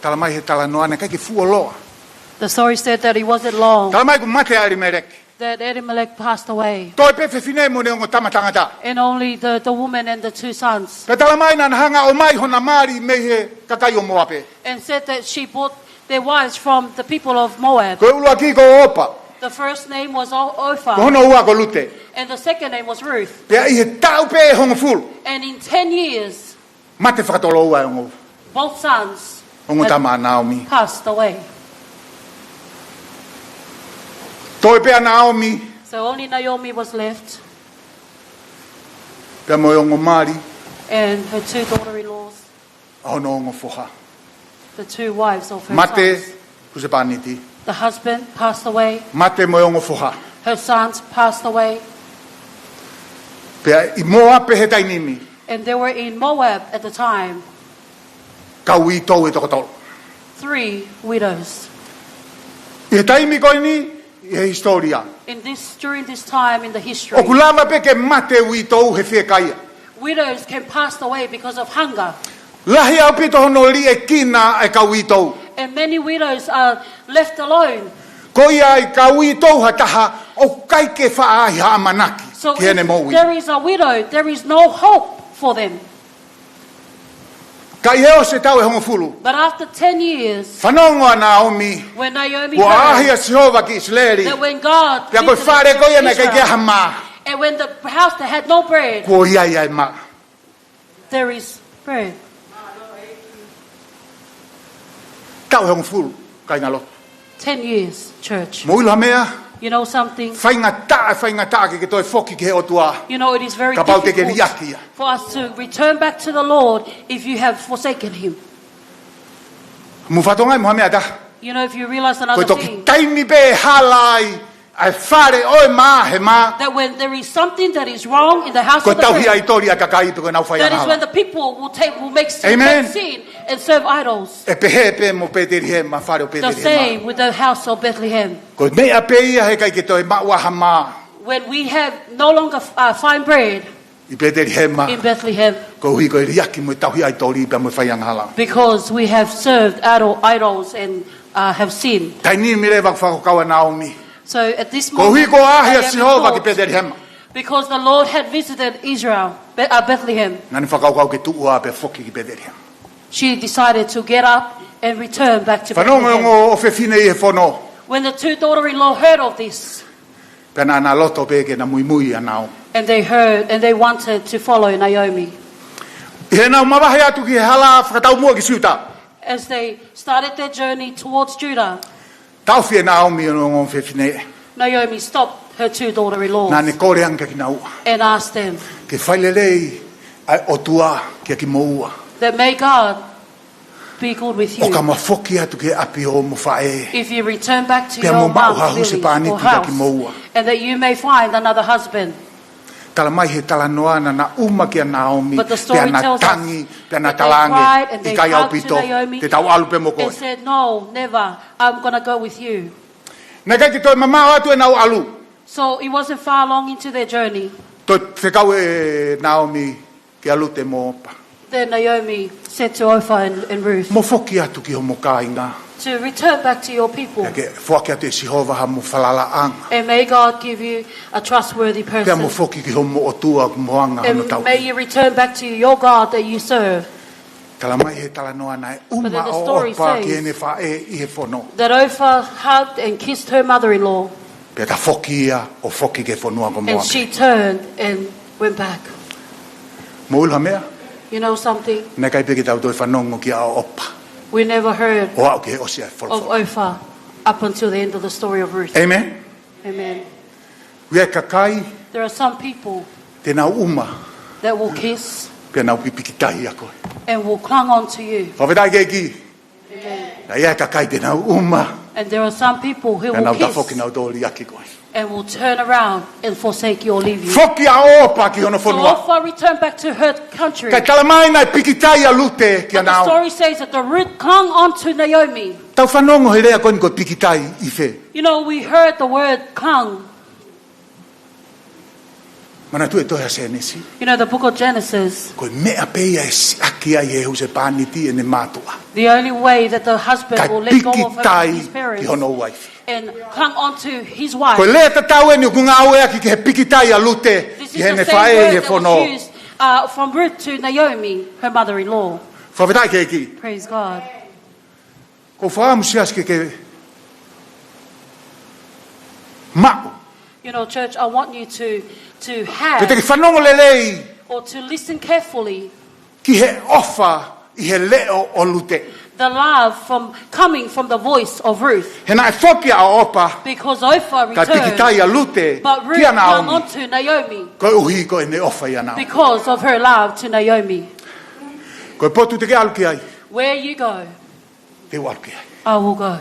Talamai he talanoa naʻe ʻikai ke fuoloa. The story said that it wasn't long. Talamai kuo mate ʻa Elimeleki. That Elimelech passed away. Toe pē fefine mo ʻene ongo tama tangata. And only the, the woman and the two sons. Pea talamai naʻa na hanga ʻo ʻomai hona mali mei he kakai ʻo Moape. And said that she bought their wives from the people of Moab. Ko e ʻuluaki ko Opa. The first name was O- Orpah. Ko hono ua ko Lute. And the second name was Ruth. Pea ʻi he taʻu pē ʻe hongofulu. And in ten years, mate fakatoloua e ongo, both sons ongo tama ʻa Naomi. Passed away. Toe pē ʻa Naomi. So only Naomi was left. Pea mo e ongo mali. And her two daughter-in-laws. ʻA hono ongo foha. The two wives of her sons. Mate husepāniti. The husband passed away. Mate mo e ongo foha. Her sons passed away. Pea ʻi Moape he taimi ni. And they were in Moab at the time. Kau uitou ʻe toko tolu. Three widows. ʻI he taimi ko eni ʻi he hisitōlia. In this, during this time in the history, ʻoku lava pē ke mate uitou he fiekaia. Widows can pass away because of hunger. Lahi ʻaupito hono liʻekina e kau uitou. And many widows are left alone. Ko ia ʻi ai kau uitou ha taha ʻoku ʻikai ke faʻa ʻi ai ha ʻamanaki ki heʻene moʻui. So if there is a widow, there is no hope for them. Ka ʻi he ʻosi e taʻu ʻe hongofulu, but after ten years, fanongo ʻa Naomi, when Naomi heard, kuo ʻaʻahi ʻa Sihova ki ʻIsileli, that when God visited Israel, pea ko e fale ko ia naʻe ʻikai ke ʻi ai ha mā. And when the house that had no bread, kuo ʻi ai ʻa e mā. There is bread. Taʻu ʻe hongofulu, kāinga lotu. Ten years, church. Mou ʻilo ha meʻa? You know something? Faingataʻa, faingataʻa ke ke toe foki ki he ʻOtua. You know, it is very difficult, kapau te ke liʻaki ia, for us to return back to the Lord if you have forsaken him. Mou fakatokangaʻi mo ha meʻa ʻe taha. You know, if you realize another thing, ko e toki taimi pē ʻe hala ai ʻa e fale ʻo e mā he mā, that when there is something that is wrong in the house ko e of the tauhi king, ʻaitoli ʻa e kakai pe ko ʻenau fai angahala. That is when the people will take, will make sin, Amen. Make sin and serve idols. ʻE pehē pē mo Petelihema, fale ʻo Petelihema. The same with the house of Bethlehem. Ko e meʻa pē ia he ʻikai ke toe maʻu ha mā. When we have no longer, uh, find bread ʻi Petelihema, in Bethlehem, koeʻuhi ko e liʻaki mo e tauhi ʻaitoli pea mo e fai angahala. Because we have served idol, idols and, uh, have sinned. Taimi ni leva ʻoku fakakaukau ʻa Naomi. So at this moment, koeʻuhi ko e ʻaʻahi ʻa Sihova ki Petelihema, because the Lord had visited Israel, Be-, uh, Bethlehem, naʻa ne fakakaukau ke tuʻu ā pea foki ki Petelihema. She decided to get up and return back to Bethlehem. Fanongo e ongo ʻofefine ʻi he fono. When the two daughter-in-law heard of this, pea naʻa na loto pē ke na muimui ʻia Naomi. And they heard, and they wanted to follow Naomi. ʻI heʻenau mavahe atu ki he hala fakataumuʻa ki Siuta, as they started their journey towards Judah, taʻofi ʻe Naomi hono ongo ʻofefine. Naomi stopped her two daughter-in-laws. Naʻa ne kole ange kia kinaua, and asked them, ke fai lelei ʻa e ʻOtua kia kimoua, that may God be good with you. ʻO ka mou foki atu ki he ʻapi ʻo hoʻomou faʻē, if you return back to your mom's village or house, pea mou maʻu ha husepāniti kia kimoua, and that you may find another husband. Tala mai he talanoa naʻa na ʻuma kia Naomi, pea na tangi, pea na tala ange, ʻikai ʻaupito, te tau ʻalu pē mo koe. But the story tells us that they cried and they hugged to Naomi and said, "No, never, I'm gonna go with you." Naʻe ʻikai ke toe mamaʻo atu ʻenau ʻalu. So it wasn't far long into their journey. Toe fekau ʻe Naomi kia Lute mo Opa. Then Naomi said to Orpah and, and Ruth, mou foki atu ki hoʻomou kāinga, to return back to your people. Pea ke foaki atu ʻe Sihova haʻamou falalaʻanga. And may God give you a trustworthy person. Pea mou foki ki hoʻomou ʻOtua ʻoku mou anga hono tauhi. And may you return back to your God that you serve. Tala mai he talanoa naʻe ʻuma ʻa Opa ki heʻene faʻē ʻi he fono. But then the story says that Orpah hugged and kissed her mother-in-law. Pea tafoki ia ʻo foki ki he fonua ko Moape. And she turned and went back. Mou ʻilo ha meʻa? You know something? Naʻe ʻikai pē ke tau toe fanongo kia Opa. We never heard ʻo aʻu ki he ʻosi ʻa e folofola of Orpah up until the end of the story of Ruth. Amen. Amen. ʻOku ʻi ai e kakai, there are some people, te nau ʻuma, that will kiss, pea nau pīkitai ʻa koe, and will cling on to you. Fakafetaʻi ki he ʻEiki. Amen. Ka ʻi ai e kakai te nau ʻuma, and there are some people who will kiss, pea nau tafoki nau toe liʻaki koe, and will turn around and forsake you or leave you. Foki ʻa Opa ki hono fonua. So Orpah returned back to her country. Kae tala mai naʻe pīkitai ʻa Lute kia Naomi. But the story says that the Ruth clung on to Naomi. Tau fanongo he lea ko eni ko e pīkitai ʻi fē? You know, we heard the word cling. Manatuʻi e tohi ʻa Sēnesi. You know, the book of Genesis, ko e meʻa pē ia ʻe siʻaki ai ʻe he husepāniti ʻene mātuʻa, the only way that the husband will let go of his parents, kae pīkitai ki hono uaifi, and cling on to his wife. Ko e lea tatau eni ʻoku ngāueʻaki ki he pīkitai ʻa Lute ki heʻene faʻē ʻi he fono. This is the same word that was used, uh, from Ruth to Naomi, her mother-in-law. Fakafetaʻi ki he ʻEiki. Praise God. ʻOku ou fakaʻamu siasi ke ke maʻu, you know, church, I want you to, to have, ke te ke fanongo lelei, or to listen carefully, ki he ʻofa ʻi he leʻo ʻo Lute, the love from, coming from the voice of Ruth. He naʻe foki ʻa Opa, because Orpah returned, kae pīkitai ʻa Lute kia Naomi, but Ruth clung on to Naomi, koeʻuhi ko ʻene ʻofa ʻia Naomi, because of her love to Naomi. Ko e potu te ke ʻalu ki ai, where you go, te u ʻalu ki ai. I will go.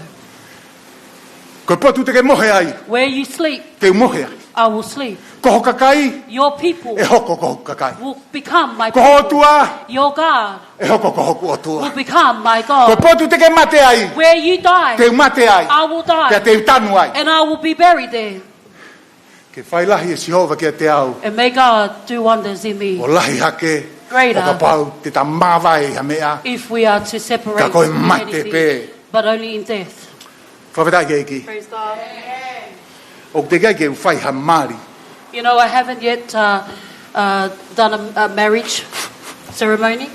Ko e potu te ke mohe ai, where you sleep, te u mohe ai. I will sleep. Ko ho kakai, your people, ʻe hoko ko hoku kakai. Will become my people. Ko ho ʻOtua, your God, ʻe hoko ko hoku ʻOtua. Will become my God. Ko e potu te ke mate ai, where you die, te u mate ai. I will die. Pea te u tanu ai. And I will be buried there. Ke fai lahi ʻe Sihova kiate au, and may God do wonders in me, ʻo lahi hake, greater, ʻo kapau te ta māvae ʻi ha meʻa, if we are to separate from anything, ka ko e mate pē, but only in death. Fakafetaʻi ki he ʻEiki. Praise God. ʻOku teʻeki ai ke u fai ha mali. You know, I haven't yet, uh, uh, done a, a marriage ceremony.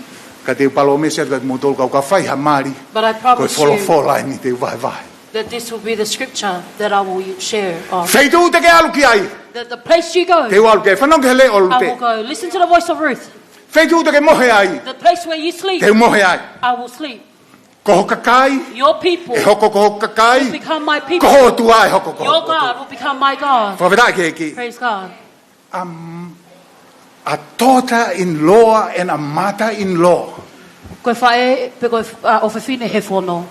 Ka te u palōmesi atu kiate kimoutolu, kapau ʻoku fai ha mali, but I promise you, ko e folofola eni te u vahevahe, that this will be the scripture that I will share on. Feituʻu te ke ʻalu ki ai, that the place you go, te u ʻalu ki ai. Fanongo ki he leʻo ʻo Lute. I will go. Listen to the voice of Ruth. Feituʻu te ke mohe ai, the place where you sleep, te u mohe ai. I will sleep. Ko ho kakai, your people, ʻe hoko ko hoku kakai. Will become my people. Ko ho ʻOtua ʻe hoko ko hoku ʻOtua. Your God will become my God. Fakafetaʻi ki he ʻEiki. Praise God. Um, a daughter-in-law and a mother-in-law. Ko e faʻē pe ko e, uh, ʻofefine he fono.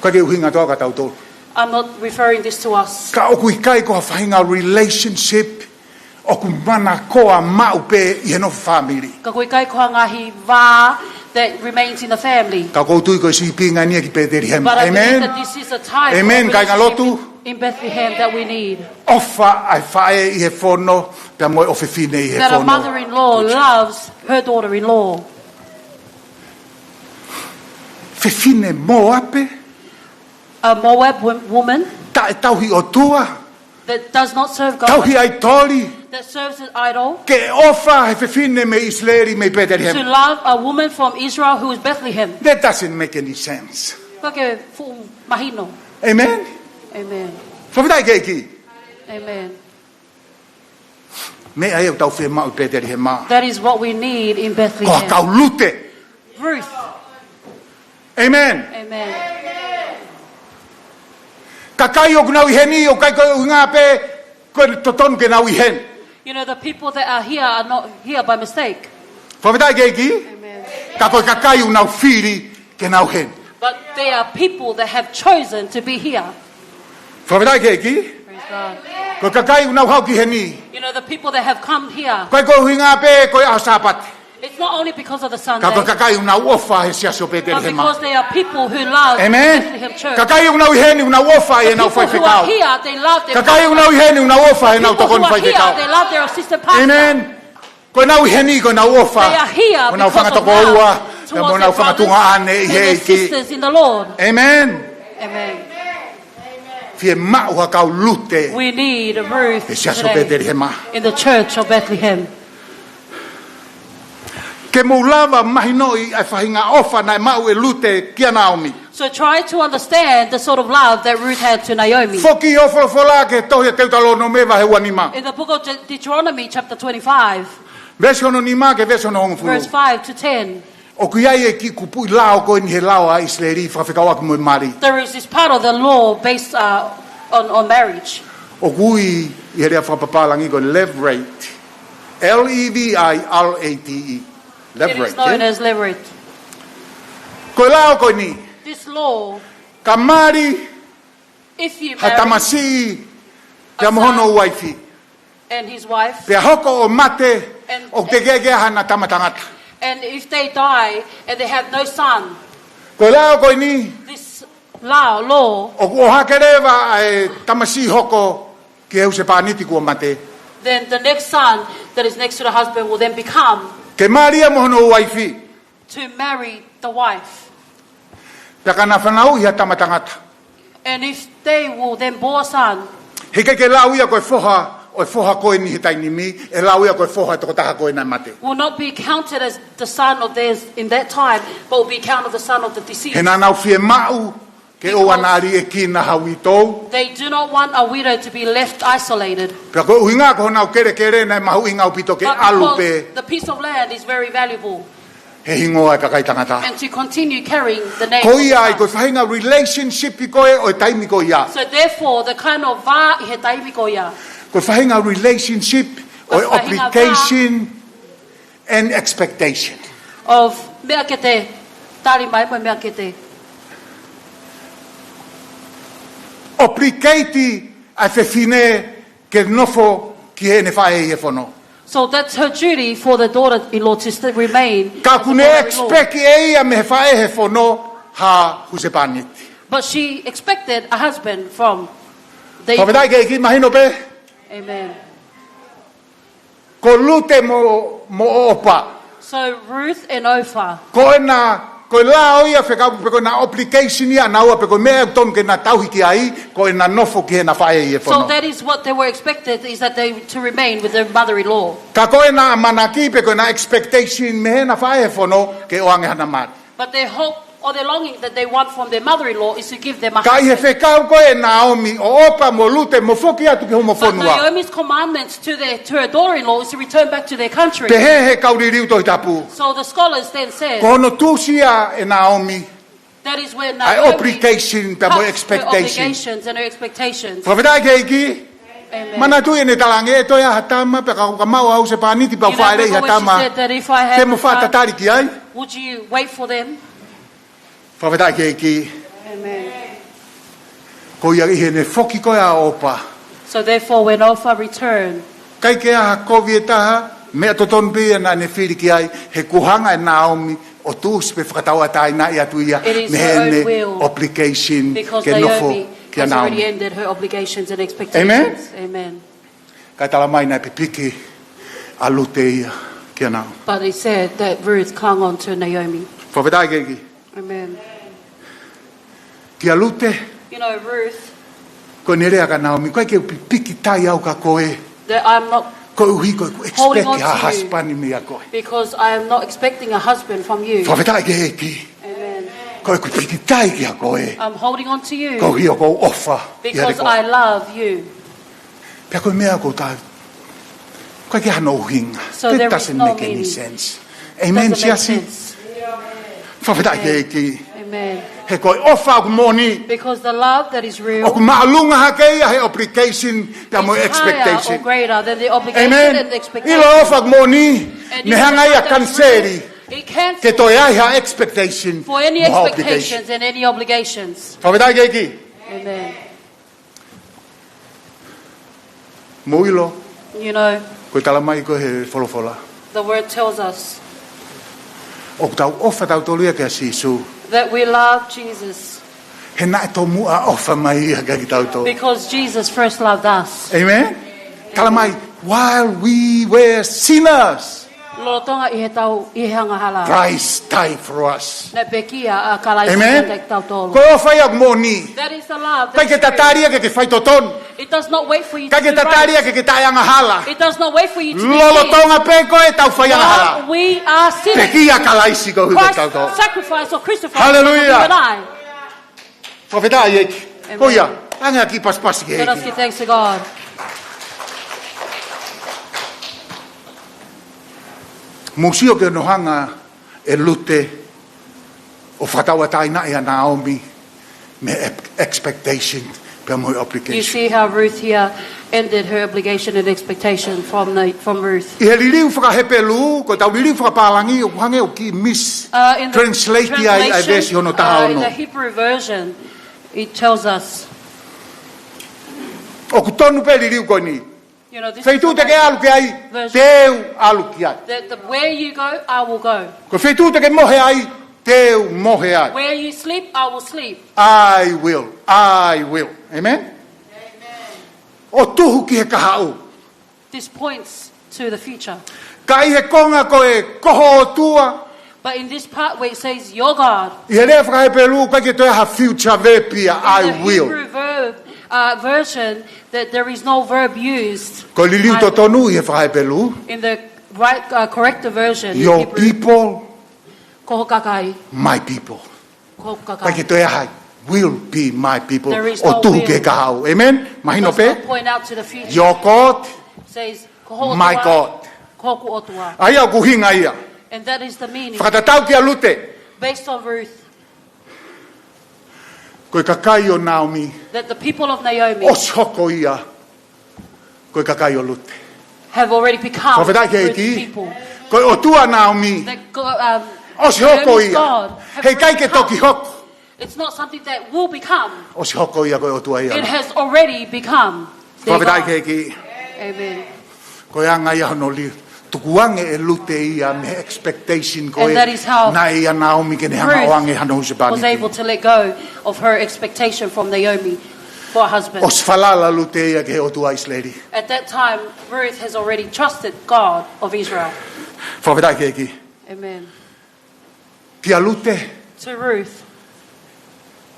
ʻOku ʻikai ke ʻuhinga atu kia tautolu. I'm not referring this to us. Ka ʻoku ʻikai ko ha faʻahinga relationship ʻoku manakoa maʻu pē ʻi he nofo fāmili. Ka ʻoku ʻikai ko ha ngaahi vā that remains in the family. Ka ʻoku ou tui ko e sīpinga eni ia ki Petelihema. But I believe that this is a type of relationship in Bethlehem that we need. ʻĒmeni. Kāinga lotu. ʻOfa ʻa e faʻē ʻi he fono, pea mo e ʻofefine ʻi he fono. That a mother-in-law loves her daughter-in-law. Fefine Moape. A Moab wo-, woman. Taʻetauhi ʻOtua. That does not serve God. Tauhi ʻaitoli. That serves an idol. Ke ʻofa he fefine mei ʻIsileli mei Petelihema. To love a woman from Israel who is Bethlehem. That doesn't make any sense. ʻIkai ke fuʻu mahino. ʻĒmeni? ʻĒmeni. Fakafetaʻi ki he ʻEiki. ʻĒmeni. Meʻa ia ʻoku tau fiemaʻu ʻi Petelihema. That is what we need in Bethlehem. Ko ha kau Lute. Ruth. ʻĒmeni. ʻĒmeni. Kakai ʻoku nau ʻi heni, ʻoku ʻikai ko e ʻuhinga pē ko e totonu ke nau ʻi heni. You know, the people that are here are not here by mistake. Fakafetaʻi ki he ʻEiki. ʻĒmeni. Ka ko e kakai ʻoku nau fili ke nau ʻi heni. But they are people that have chosen to be here. Fakafetaʻi ki he ʻEiki. Praise God. Ko e kakai ʻoku nau haʻu ki heni. You know, the people that have come here. ʻIkai ko e ʻuhinga pē ko e ʻaho Sāpate. It's not only because of the Sunday. Ka ko e kakai ʻoku nau ʻofa he Siasi ʻo Petelihema. But because they are people who love Bethlehem Church. ʻĒmeni. Kakai ʻoku nau ʻi heni ʻoku nau ʻofa ʻi heʻenau faifekau. The people who are here, they love their pastor. Kakai ʻoku nau ʻi heni ʻoku nau ʻofa ʻi heʻenau tokoni faifekau. The people who are here, they love their assistant pastor. ʻĒmeni. Ko ʻenau ʻi heni, ko ʻenau ʻofa. They are here because of love towards the Lord. Ko ʻenau fanga tokoua, pea mo ʻenau fanga tuongaʻane ʻi he ʻEiki. And their sisters in the Lord. ʻĒmeni. ʻĒmeni. Fiemaʻu ha kau Lute. We need a Ruth today. He Siasi ʻo Petelihema. In the church of Bethlehem. Ke mou lava mahinoʻi ʻa e faʻahinga ʻofa naʻe maʻu ʻe Lute kia Naomi. So try to understand the sort of love that Ruth had to Naomi. Foki ʻo folofola ki he tohi ʻa Teutalōnome vahe ua nima. In the book of De-, Deuteronomy chapter twenty-five, Veesi hono nima ki he veesi hono hongofulu. Verse five to ten. ʻOku ʻi ai e kiʻi kupuʻi lao ko eni he lao ʻa ʻIsileli fakafekauʻaki mo e mali. There is this part of the law based, uh, on, on marriage. ʻOku ui ʻi he lea fakapapālangi ko e levirate. L E V I R A T E. Levirate, eh? It is known as levirate. Ko e lao ko eni. This law, ka mali if you marry ha tamasiʻi pea mo hono uaifi, and his wife, pea hoko ʻo mate, and, ʻoku teʻeki ai ke ʻi ai haʻana tama tangata. And if they die and they have no son, ko e lao ko eni, this law, law, ʻoku ʻohake leva ʻa e tamasiʻi hoko ki he husepāniti kuo mate. Then the next son that is next to the husband will then become, ke mali ia mo hono uaifi, to marry the wife. Pea ka na fanauʻi ha tama tangata, and if they will then bore a son, heʻikai ke lau ia ko e foha ʻo e foha ko eni he taimi ni, ʻe lau ia ko e foha ʻo e tokotaha ko ē naʻe mate. Will not be counted as the son of theirs in that time, but will be counted the son of the deceased. He naʻa nau fiemaʻu ke ʻoua naʻa liʻekina ha uitou. Because they do not want a widow to be left isolated. Pea ko e ʻuhinga ko honau kelekele naʻe mahuʻinga ʻaupito ke ʻalu pē, but because the piece of land is very valuable, he hingoa ʻo e kakai tangata. And to continue carrying the name of the son. Ko ia ai ko e faʻahinga relationship ko ē ʻo e taimi ko ia. So therefore, the kind of vā ʻi he taimi ko ia. Ko e faʻahinga relationship ʻo e, ko e faʻahinga vā, obligation and expectation. Of meʻa ke te tali mai mo e meʻa ke te. Obligate ʻa e fefine ke nofo ki heʻene faʻē ʻi he fono. So that's her duty for the daughter-in-law to st-, remain as a daughter-in-law. Ka ʻoku ne expect ʻe ia mei he faʻē he fono ha husepāniti. But she expected a husband from the. Fakafetaʻi ki he ʻEiki, mahino pē. Amen. Ko Lute mo, mo ʻOpa. So Ruth and Orpah. Ko ʻena, ko e lao ia fekau, pe ko ʻena obligation ia ʻanaua, pe ko e meʻa ʻoku totonu ke na tauhi ki ai, ko ʻena nofo ki heʻena faʻē ʻi he fono. So that is what they were expected, is that they to remain with their mother-in-law. Ka ko ʻena ʻamanaki, pe ko ʻena expectation mei heʻena faʻē he fono, ke ʻoange haʻana mali. But their hope or their longing that they want from their mother-in-law is to give them a husband. Ka ʻi he fekau ko ē ʻe Naomi ʻo ʻOpa mo Lute mo foki atu ki homo fonua. But Naomi's commandment to their, to her daughter-in-law is to return back to their country. Pehē ʻe he kau liliu Tohi Tapu. So the scholars then said, ko hono tusia ʻe Naomi, that is where Naomi cut her obligations and her expectations. ʻA e obligation pea mo e expectation. Fakafetaʻi ki he ʻEiki. Amen. Manatuʻi ʻene talaange, ʻe toe ʻi ai ha tama, pea ka, ka maʻu ha husepāniti pea u fāʻeleʻi ha tama. You know, remember when she said that if I have a child, te mo fakatatali ki ai? Would you wait for them? Fakafetaʻi ki he ʻEiki. Amen. Ko ia ʻi heʻene foki ko ē ʻa ʻOpa, So therefore, when Orpah returned, ʻikai ke ʻi ai ha kovi ʻe taha, meʻa totonu pē ia naʻa ne fili ki ai, he kuo hanga ʻe Naomi ʻo tuʻusi pē fakatauʻatāinaʻi atu ia It is mei her own heʻene will, obligation because ke nofo Naomi kia has already Naomi. Ended her obligations and expectations. Amen. Amen. Kae tala mai naʻe pipiki ʻa Lute ia kia Naomi. But it said that Ruth clung on to Naomi. Fakafetaʻi ki he ʻEiki. Amen. Kia Lute, You know, Ruth, ko ʻene lea kia Naomi, ʻikai ke u pipiki tai au kia koe, that I'm not koeʻuhi ko ʻeku holding expect on ha to you husband meia koe. Because I am not expecting a husband from you. Fakafetaʻi ki he ʻEiki. Amen. Ko ʻeku piki tai kia koe, I'm holding on to you koeʻuhi ʻoku ou ʻofa ʻiate koe. Because I love you. Pea ko e meʻa ʻoku ou tau, ʻikai ke ʻi ai hano ʻuhinga. So there is no meaning. It doesn't make any sense. Amen, Doesn't make siasi? Sense. Fakafetaʻi ki he ʻEiki. Amen. He ko e ʻofa ʻoku moʻoni, Because the love that is real ʻoku māʻolunga hake ia he obligation pea mo e is higher or expectation. Greater than the obligation Amen. And the expectation. ʻIlo e ʻofa ʻoku moʻoni, And you ne know hanga ia ʻo that is real. Kaniseli It cancels ke toe ʻi ai ha expectation for any mo ha obligation. Expectations and any obligations. Fakafetaʻi ki he ʻEiki. Amen. Mou ʻilo, You know, ko e tala mai ko ē he folofola, the word tells us ʻoku tau ʻofa tautolu ia kia Sīsū that we love Jesus he naʻe tomuʻa ʻofa mai ia kia kitautolu. Because Jesus first loved us. Amen? Tala mai, while we were sinners, Lolotonga ʻi heʻetau, ʻi he angahala. Christ died for us. Naʻe pekia ʻa Kalaisi Amen. Kiate kitautolu. Ko e ʻofa ia ʻoku moʻoni. That is the love that ʻIkai ke is true. Tatali ia ke ke faitotonu. It does not wait for you to ʻIkai ke do tatali ia right. Ke ke taʻeangahala. It does not wait for you to be Lolotonga pē ko ē ʻetau faiangahala. While we are sinners, Pekia ʻa Kalaisi koeʻuhi ko Christ kitautolu. Sacrificed or crucified Hallelujah. For you and I. Fakafetaʻi ki he ʻEiki. Amen. Ko ia, hanga ʻaki e pasipasi ki he ʻEiki. Let us give thanks to God. Mou sio ki hono hanga ʻe Lute ʻo fakatauʻatāinaʻi ʻa Naomi mei he ex-, expectation pea mo e obligation. You see how Ruth here ended her obligation and expectation from the, from Ruth. ʻI he liliu faka-Hepelū, ko ʻetau liliu fakapālangi, ʻoku hangē ʻoku kiʻi mis- Uh, in the translate ai ʻa e translation, veesi hono taha ono. Uh, in the Hebrew version, it tells us. ʻOku tonu pē liliu ko eni. You know, this is the Feituʻu te ke ʻalu ki ai, version. Te u ʻalu ki ai. That the, where you go, I will go. Ko e feituʻu te ke mohe ai, te u mohe ai. Where you sleep, I will sleep. I will, I will. Amen? Amen. ʻO tuhu ki he kahaʻu. This points to the future. Ka ʻi he konga ko ē ko ho ʻOtua. But in this part where it says, "Your God," ʻI he lea faka-Hepelū, ʻikai ke toe ʻi ai ha future verb ia, in the I will. Hebrew verb, uh, version, that there is no verb used. Ko e liliu I totonu ʻi he faka-Hepelū. In the right, uh, correct version in Hebrew. Your people, Ko ho kakai. My people. Ko ho kakai. ʻIkai ke toe ʻi ai ha will be my people. There is no will. ʻO tuhu ki he kahaʻu. Amen? Mahino pē? Does not point out to the future. Your God, Says, "Ko ho ʻOtua, my God." Ko hoku ʻOtua. ʻA ia ʻoku ʻuhinga ia. And that is the meaning. Fakatatau kia Lute. Based on Ruth. Ko e kakai ʻo Naomi. That the people of Naomi ʻOsi hoko ia. Ko e kakai ʻo Lute. Have already become Ruth's people. Fakafetaʻi ki he ʻEiki. Ko e ʻOtua ʻo Naomi. That go-, um, ʻOsi hoko Naomi's ia. God have already become. He ʻikai ke toki hoko. It's not something that will become. ʻOsi hoko ia ko e ʻOtua ia. It has already become their God. Fakafetaʻi ki he ʻEiki. Amen. Ko e anga ia hono li-, tukuange ʻe Lute ia mei he expectation ko ē naʻe ʻia Naomi ke ne hanga ʻo ʻoange hano husepāniti. And that is how Ruth was able to let go of her expectation from Naomi for a husband. ʻOsi falala Lute ia ki he ʻOtua ʻIsileli. At that time, Ruth has already trusted God of Israel. Fakafetaʻi ki he ʻEiki. Amen. Kia Lute. To Ruth.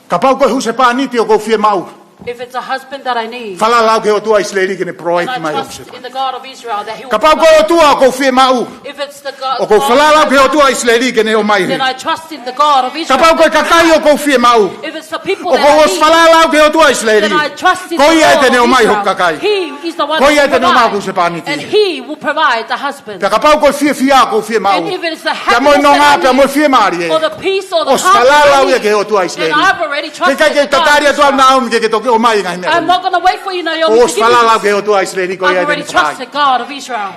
Kapau ko e husepāniti ʻoku ou fiemaʻu. If it's a husband that I need, Falala au ki he ʻOtua ʻIsileli ke ne provide mai e husepāniti. And I trust in the God of Israel that he will provide. Kapau ko e ʻOtua ʻoku ou fiemaʻu. If it's the God, ʻOku ou falala au ki he ʻOtua ʻIsileli ke ne ʻomai. Then I trust in the God of Israel. Kapau ko e kakai ʻoku ou fiemaʻu. If it's the people that I need, ʻOku ou ʻosi falala au ki he ʻOtua ʻIsileli. Then I trust in the God of Israel. Ko ia te ne ʻomai hoku kakai. He is the one that will provide. Ko ia te ne ʻomai hoku husepāniti. And he will provide the husband. Pea kapau ko e fiefia ʻoku ou fiemaʻu. And if it is the happiness that I need, Pea mo e nonga, pea mo e fiemālie. Or the peace or the calm that I need, ʻOsi falala au ia ki he ʻOtua ʻIsileli. Then I've already trusted the God of Israel. He ʻikai ke tatali atu au Naomi ke ke toki ʻomai e ngaahi meʻa ko eni. I'm not gonna wait for you, Naomi, to give me this. ʻOsi falala au ki he ʻOtua ʻIsileli ko ia te ne fai. I've already trusted God of Israel.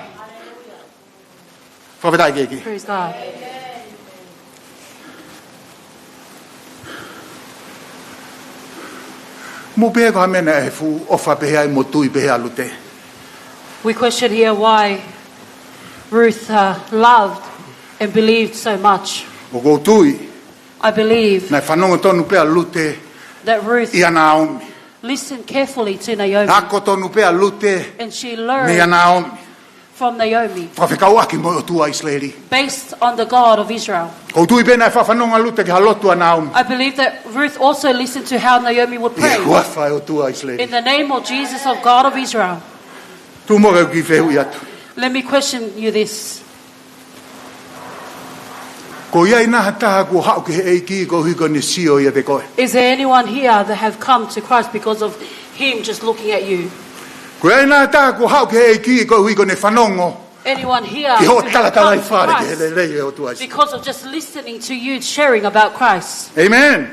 Fakafetaʻi ki he ʻEiki. Praise God. Mou pehē ko e hā e meʻa naʻe fuʻu ʻofa pehē ai mo tui pehē ʻa Lute? We question here why Ruth, uh, loved and believed so much. ʻOku ou tui I believe naʻe fanongo tonu pē ʻa Lute that Ruth ʻia Naomi. Listened carefully to Naomi. Ako tonu pē ʻa Lute And she learned meia Naomi. From Naomi. Fakafekauʻaki mo e ʻOtua ʻIsileli. Based on the God of Israel. ʻOku ou tui pē naʻe fakafanongo ʻa Lute ki he lotu ʻa Naomi. I believe that Ruth also listened to how Naomi would pray. ʻI he huafa ʻo e ʻOtua ʻIsileli. In the name of Jesus, of God of Israel. Tuku muʻa ke u kiʻi fehuʻi atu. Let me question you this. ʻOku ʻi ai nai ha taha kuo haʻu ki he ʻEiki koeʻuhi ko ʻene sio ʻiate koe? Is there anyone here that have come to Christ because of him just looking at you? ʻOku ʻi ai nai ha taha kuo haʻu ki he ʻEiki koeʻuhi ko ʻene fanongo Anyone here ki hoʻo who have come to talatalaaifale ki he Christ lelei ʻo e ʻOtua ʻIsileli? Because of just listening to you sharing about Christ? Amen.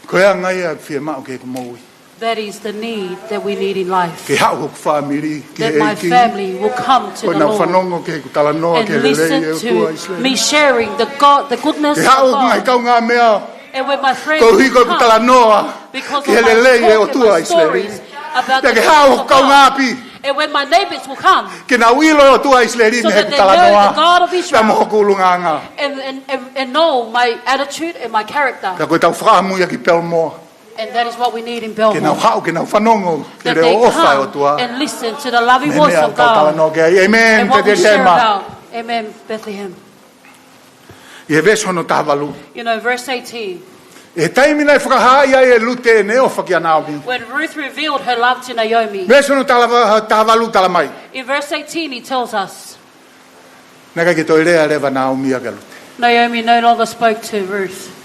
Ko e anga ia ʻoku fiemaʻu ke u moʻui. That is the need that we need in life. Ke haʻu hoku fāmili ki he ʻEiki. That my family will come to the Lord. Ko ʻenau fanongo ki heʻeku talanoa ki he lelei ʻo e ʻOtua ʻIsileli. And listen to me sharing the God, the goodness of God. Ke haʻu hoku ngaahi kaungāmeʻa. And when my friends come, koeʻuhi ko ʻeku talanoa ki he lelei ʻo e ʻOtua ʻIsileli. Because of my talk and my stories about the goodness of God. Pea ke haʻu hoku kaungāʻapi. And when my neighbors will come, ke nau ʻilo e ʻOtua ʻIsileli mei heʻeku talanoa, so that they know the God of Israel, pea mo hoku ʻulungaanga. And, and, and, and know my attitude and my character. Pea ko ʻetau fakaʻamu ia ki Pelmoa. And that is what we need in Belmore. Ke nau haʻu, ke nau fanongo ki he leʻo ʻofa ʻa e ʻOtua. That they come and listen to the loving voice of God. Mei he meʻa ʻoku tau talanoa ki ai. Amen, Bethlehem. And what we share about. Amen, Bethlehem. ʻI he veesi hono taha valu. You know, verse eighteen. ʻI he taimi naʻe fakahā ai ʻe Lute ʻene ʻofa kia Naomi. When Ruth revealed her love to Naomi. Veesi hono taha va-, taha valu talamai. In verse eighteen, he tells us. Naʻe ʻikai ke toe lea leva ʻa Naomi ia kia Lute. Naomi no longer spoke to Ruth.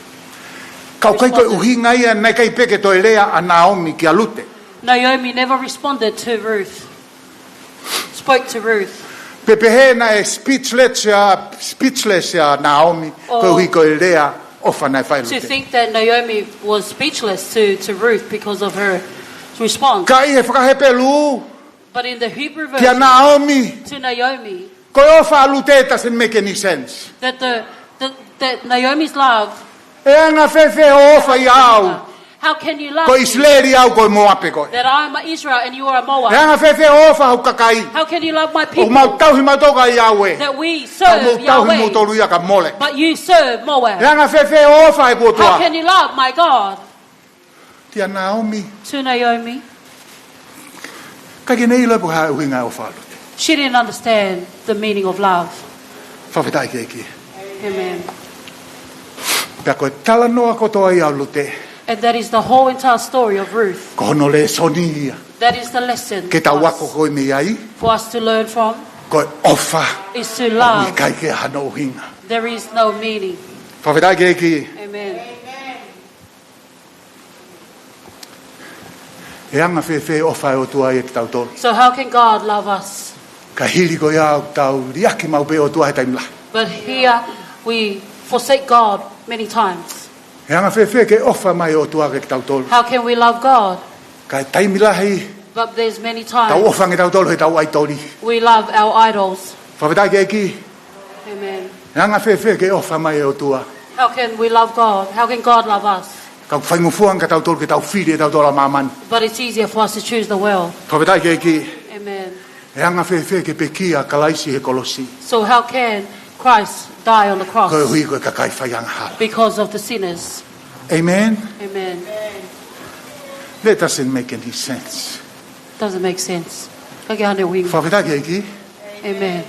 Ka ʻoku ʻikai ko e ʻuhinga ia naʻe ʻikai pē ke toe lea ʻa Naomi kia Lute. Naomi never responded to Ruth. Spoke to Ruth. Pe pehē naʻe speechless ʻa, speechless ʻa Naomi, koeʻuhi ko e lea ʻofa naʻe fai ʻe Lute. Or to think that Naomi was speechless to, to Ruth because of her response. Ka ʻi he faka-Hepelū, But in the Hebrew version, kia Naomi, to Naomi, ko e ʻofa ʻa Lute doesn't make any sense. That the, the, that Naomi's love ʻE anga-fēfē hoʻo ʻofa ʻia au? How can you love me? Ko ʻIsileli au, ko e Moape koe. That I am Israel and you are a Moab. ʻE anga-fēfē hoʻo ʻofa hoku kakai? How can you love my people? ʻOku mau tauhi mautolu kia Yahweh. That we serve Yahweh. Ka mou tauhi moutolu ia kia Moleki. But you serve Moab. ʻE anga-fēfē hoʻo ʻofa heʻeku ʻOtua? How can you love my God? Kia Naomi. To Naomi. ʻIkai ke ne ʻilo pe ko e hā e ʻuhinga e ʻofa ʻa Lute. She didn't understand the meaning of love. Fakafetaʻi ki he ʻEiki. Amen. Pea ko e talanoa kotoa ia ʻo Lute. And that is the whole entire story of Ruth. Ko hono lēsoni ia. That is the lesson for us. Ke tau ako ko ē mei ai. For us to learn from. Ko e ʻofa. Is to love. ʻOku ʻikai ke ʻi ai hano ʻuhinga. There is no meaning. Fakafetaʻi ki he ʻEiki. Amen. ʻE anga-fēfē e ʻofa ʻa e ʻOtua ia kitautolu? So how can God love us? Ka hili ko ia ʻoku tau liʻaki maʻu pē ʻOtua he taimi lahi. But here we forsake God many times. ʻE anga-fēfē ke ʻofa mai e ʻOtua kia kitautolu? How can we love God? Ka ʻi he taimi lahi, But there's many times tau ʻofa ange kitautolu heʻetau ʻaitoli. We love our idols. Fakafetaʻi ki he ʻEiki. Amen. ʻE anga-fēfē ke ʻofa mai e ʻOtua? How can we love God? How can God love us? Ka ʻoku faingofua ange kia tautolu ke tau fili ʻe tautolu ʻa māmani. But it's easier for us to choose the world. Fakafetaʻi ki he ʻEiki. Amen. ʻE anga-fēfē ke pekia ʻa Kalaisi he kolosi? So how can Christ die on the cross? Koeʻuhi ko e kakai faiangahala. Because of the sinners. Amen. Amen. That doesn't make any sense. Doesn't make sense. ʻIkai ke ʻi ai hano ʻuhinga. Fakafetaʻi ki he ʻEiki. Amen.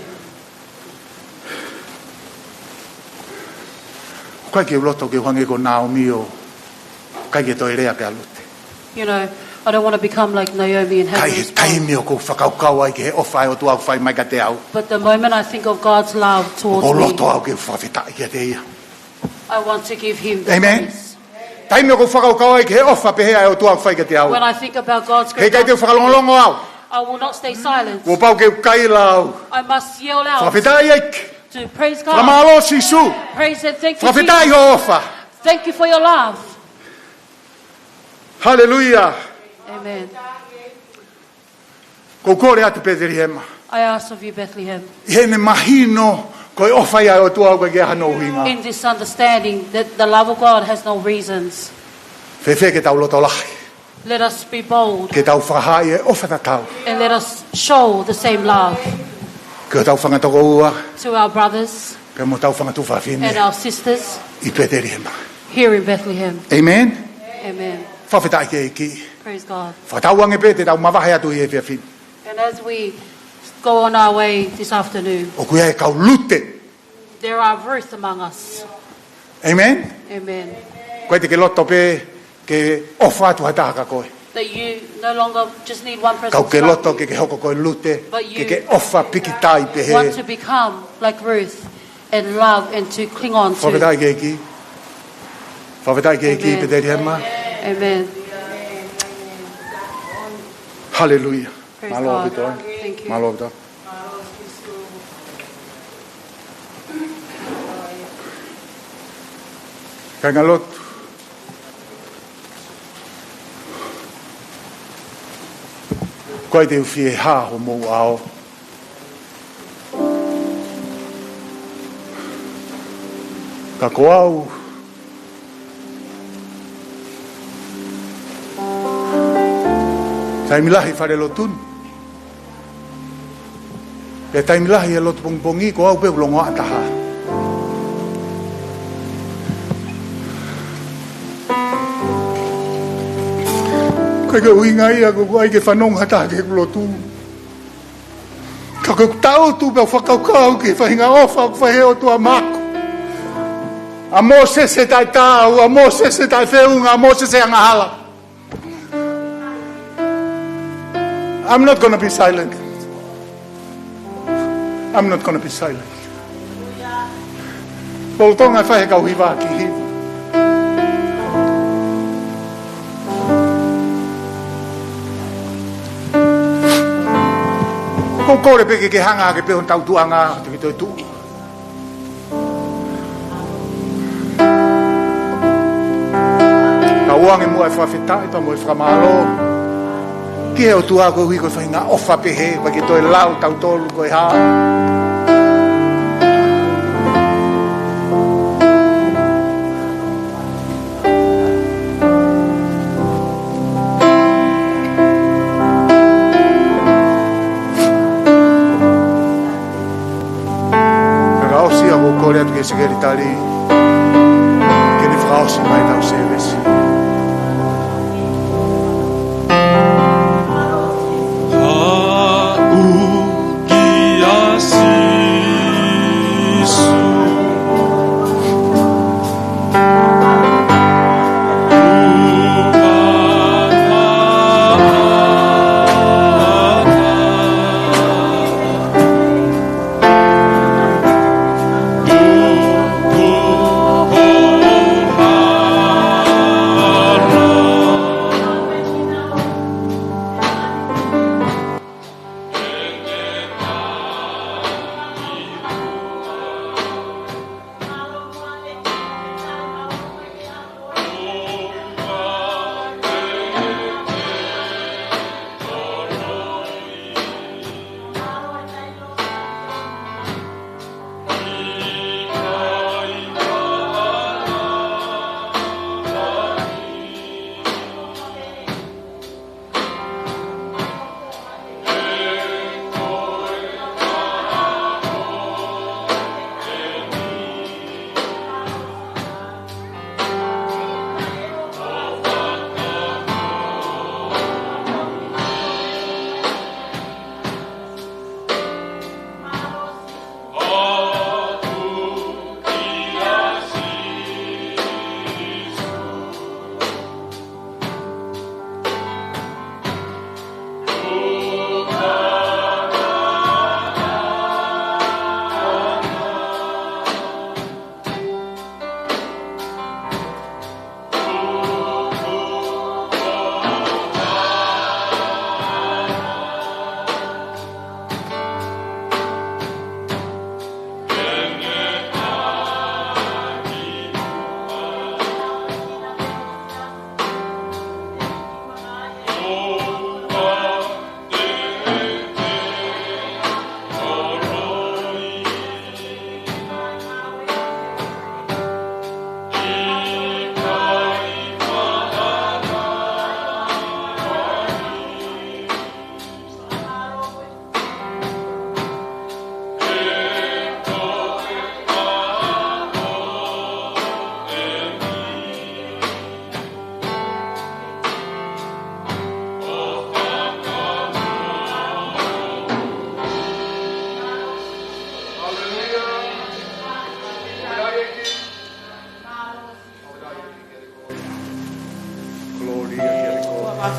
ʻOku ʻikai ke u loto ke u hangē ko Naomi ʻo ʻikai ke toe lea pē ʻa Lute. You know, I don't want to become like Naomi and have no response. Ka ʻi he taimi ʻoku ou fakakaukau ai ki he ʻofa ʻa e ʻOtua ʻoku fai mai kiate au, But the moment I think of God's love towards me, ʻoku ou loto au ke fakafetaʻi kiate ia. I want to give him the praise. Amen. Taimi ʻoku ou fakakaukau ai ki he ʻofa pehē ʻa e ʻOtua ʻoku fai kiate au, When I think about God's great love, he ʻikai te u fakalongolongo au. I will not stay silent. Kuo pau ke u kaila au. I must yell out. Fakafetaʻi ʻEiki. To praise God. Fakamālō Sīsū. Praise and thank you, Jesus. Fakafetaʻi hoʻo ʻofa. Thank you for your love. Haleluia. Amen. ʻOku ou kole atu Petelihema. I ask of you, Bethlehem. ʻI heʻene mahino ko e ʻofa ia ʻa e ʻOtua ʻoku ʻikai ke ʻi ai hano ʻuhinga. In this understanding that the love of God has no reasons. Fēfē ke tau loto lahi, Let us be bold ke tau fakahaaʻi e ʻofa tatau and let us show the same love ki hotau fanga tokoua to our brothers pea mo hotau fanga tuofāfine and our sisters ʻi Petelihema. Here in Bethlehem. Amen. Amen. Fakafetaʻi ki he ʻEiki. Praise God. Fakatauange pē te tau mavahe atu ʻi he efiafi ni. And as we go on our way this afternoon, ʻOku ʻi ai e kau Lute. There are Ruth among us. Amen. Amen. ʻOku ʻikai te ke loto pē ke ʻofa atu ha taha kia koe. That you no longer just need one person Ka ʻoku ke to love loto you, ke ke hoko ko e Lute, but you ke ke ʻofa pikitai pehē. Want to become like Ruth and love and to cling on to. Fakafetaʻi ki he ʻEiki. Fakafetaʻi ki he ʻEiki. Amen. Petelihema. Amen. Haleluia. Praise Mālō God. ʻAupito, ē? Thank you. Mālō ʻaupito. Kāinga lotu. ʻOku ʻikai te u fie hā homou ʻao. Ka ko au, taimi lahi fale lotu ni. Pea taimi lahi he lotu pongipongi, ko au pē ʻoku longoaʻa taha. ʻIkai ke ʻuhinga ia ʻoku ʻikai ke fanongo ha taha ki heʻeku lotu. Ka ʻoku ou tangutu pē ʻo fakakaukau ki he faʻahinga ʻofa ʻoku fai ʻe he ʻOtua maʻaku. ʻA Mōsese taʻetaau, ʻa Mōsese taʻefeʻunga, ʻa Mōsese angahala. I'm not gonna be silent. I'm not gonna be silent. Lolotonga e fai ʻe he kau hiva ki he hiva. ʻOku ou kole pē ke ke hanga hake pē hono tautuʻanga, te ke toe tuʻu. Ka u ʻoange muʻa e fakafetaʻi pea mo e fakamālō ki he ʻOtua koeʻuhi ko e faʻahinga ʻofa pehē, ʻoku ʻikai ke toe lau tautolu ko e hā. Fakaʻosi ʻoku ou kole atu ki he sekelitali ke ne fakaʻosi mai ʻetau sēvesi. Haʻu kia Sīsū.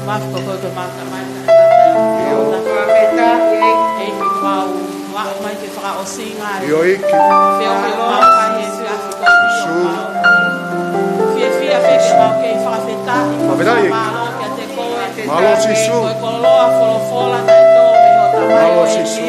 Māfo ko koe ko e mau tamai, ʻio. ʻEiki, mau aʻu mai ki he fakaʻosinga ʻo e ʻEiki. Feohi ʻo mau kai he efiafi ko eni, ʻio. Mau fiefia pē ke mau kei fakafetaʻi. Fakafetaʻi, ʻEiki. Mālō kiate koe. Mālō Sīsū. Ko e koloa folofola naʻe tō mei ho tamai, mālō ʻEiki. Sīsū.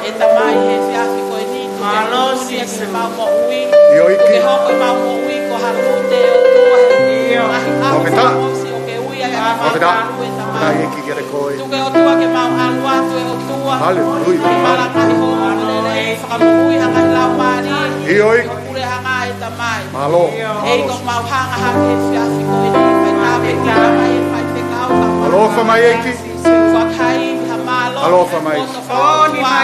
ʻE Tamai, he efiafi ko eni, tuku ke mālō Sīsū. Ke mau moʻui. ʻIo, ʻEiki. Tuku ke hoko ʻemau moʻui ko ha lute, ʻOtua, he ngaahi ʻaho fakaʻosi ʻo ke ui ai ʻa e mau ʻalu, ʻe Tamai. Fakafetaʻi, ʻEiki, kiate koe. Tuku ke ʻOtua ke mau ʻalu atu, ʻe ʻOtua. Haleluia. Ke mau laka ʻi ho ongoongolelei, fakamoʻui ʻa e ngaahi laumālie. ʻIo, ʻEiki. Puleʻanga, ʻe Tamai. Mālō, mālō. ʻEiki, ʻoku mau hanga hake he efiafi ko eni, fai tāpuekina mai e faifekau, mālō, Tamai, ʻEiki. Fakahā ha mālō. Mālō, Tamai. Poto fakaʻotua.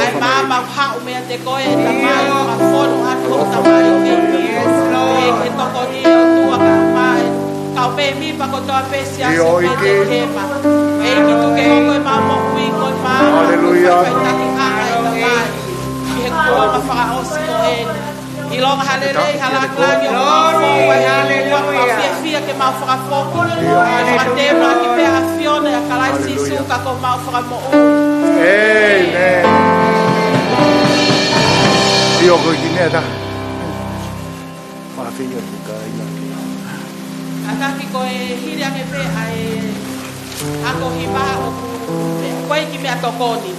ʻAi maama ʻo haʻu meiate koe, ʻe Tamai, ʻo fakafonu atu ho tamaioʻeiki. Yes, Lord. ʻEiki, tokoni, ʻOtua, kae ʻumaʻā e kau pēmipa kotoa pē Siasi ʻo Petelihema. ʻEiki, tuku ke hoko ʻemau moʻui ko e maama, haleluia, ko e faʻifaʻitakiʻanga, ʻe Tamai, ki he kuonga fakaʻosi ko eni. ʻIlonga ha lelei, ha lāngilangi ʻoku mau fou ai, haleluia. Mau fiefia ke mau fakafoki. Mau fakatema ki pē ʻa e ʻAfiona ʻia Kalaisi Sīsū, haleluia, ka ko homau Fakamoʻui. ʻĒmeni. ʻIo, ko e kiʻi meʻa ʻe taha. Fakafeʻiloaki kāinga. Kātaki, ko e hili ange pē ʻa e ako hiva ʻoku, ko e kiʻi meʻatokoni.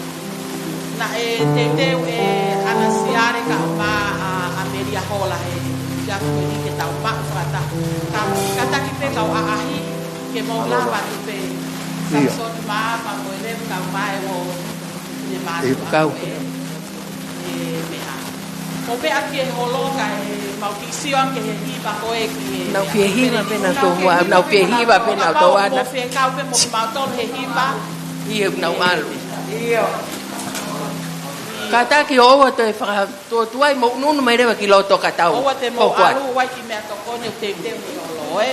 Naʻe teuteu ʻe ʻAna Siale kae ʻumaʻā ʻa, ʻa Melia Hola he efiafi ko eni ke tau maʻu fakataha. Ka, kātaki pē kau ʻaʻahi ke mou lava atu pē. ʻIo. Samisoni Maama mo e Lem kae ʻumaʻā e ʻo ne mātuʻa ʻe kau. Ko e, e meʻa. Ko e pē ʻaki e holo kae mau kiʻi sio ange ki he hiva ko ē ki he. Nau fie hiva pē nautolu, nau fie hiva pē nautolu, ʻAna. Fie kau pē mo kimautolu he hiva. ʻIo, nau ʻalu. ʻIo. Kātaki ʻoua te fakatuotuai, mou ʻunuʻunu mai leva ki loto ka tau. ʻOua te mou ʻalu, ʻoua, kiʻi meʻatokoni ʻoku teuteu he holo, ē.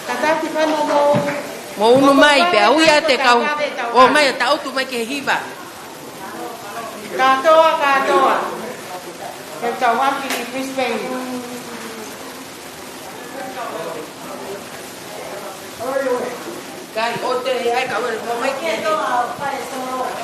Kātaki, fānau, mou, mou ʻunu mai pea ui ʻa e kau. ʻOmai ʻo tau ʻutu mai ki he hiva. Kātoa, kātoa. Ke tau aʻu ki Brisbane. Kai, ʻoua te ai ka ʻoua, ʻomai ki he hiva.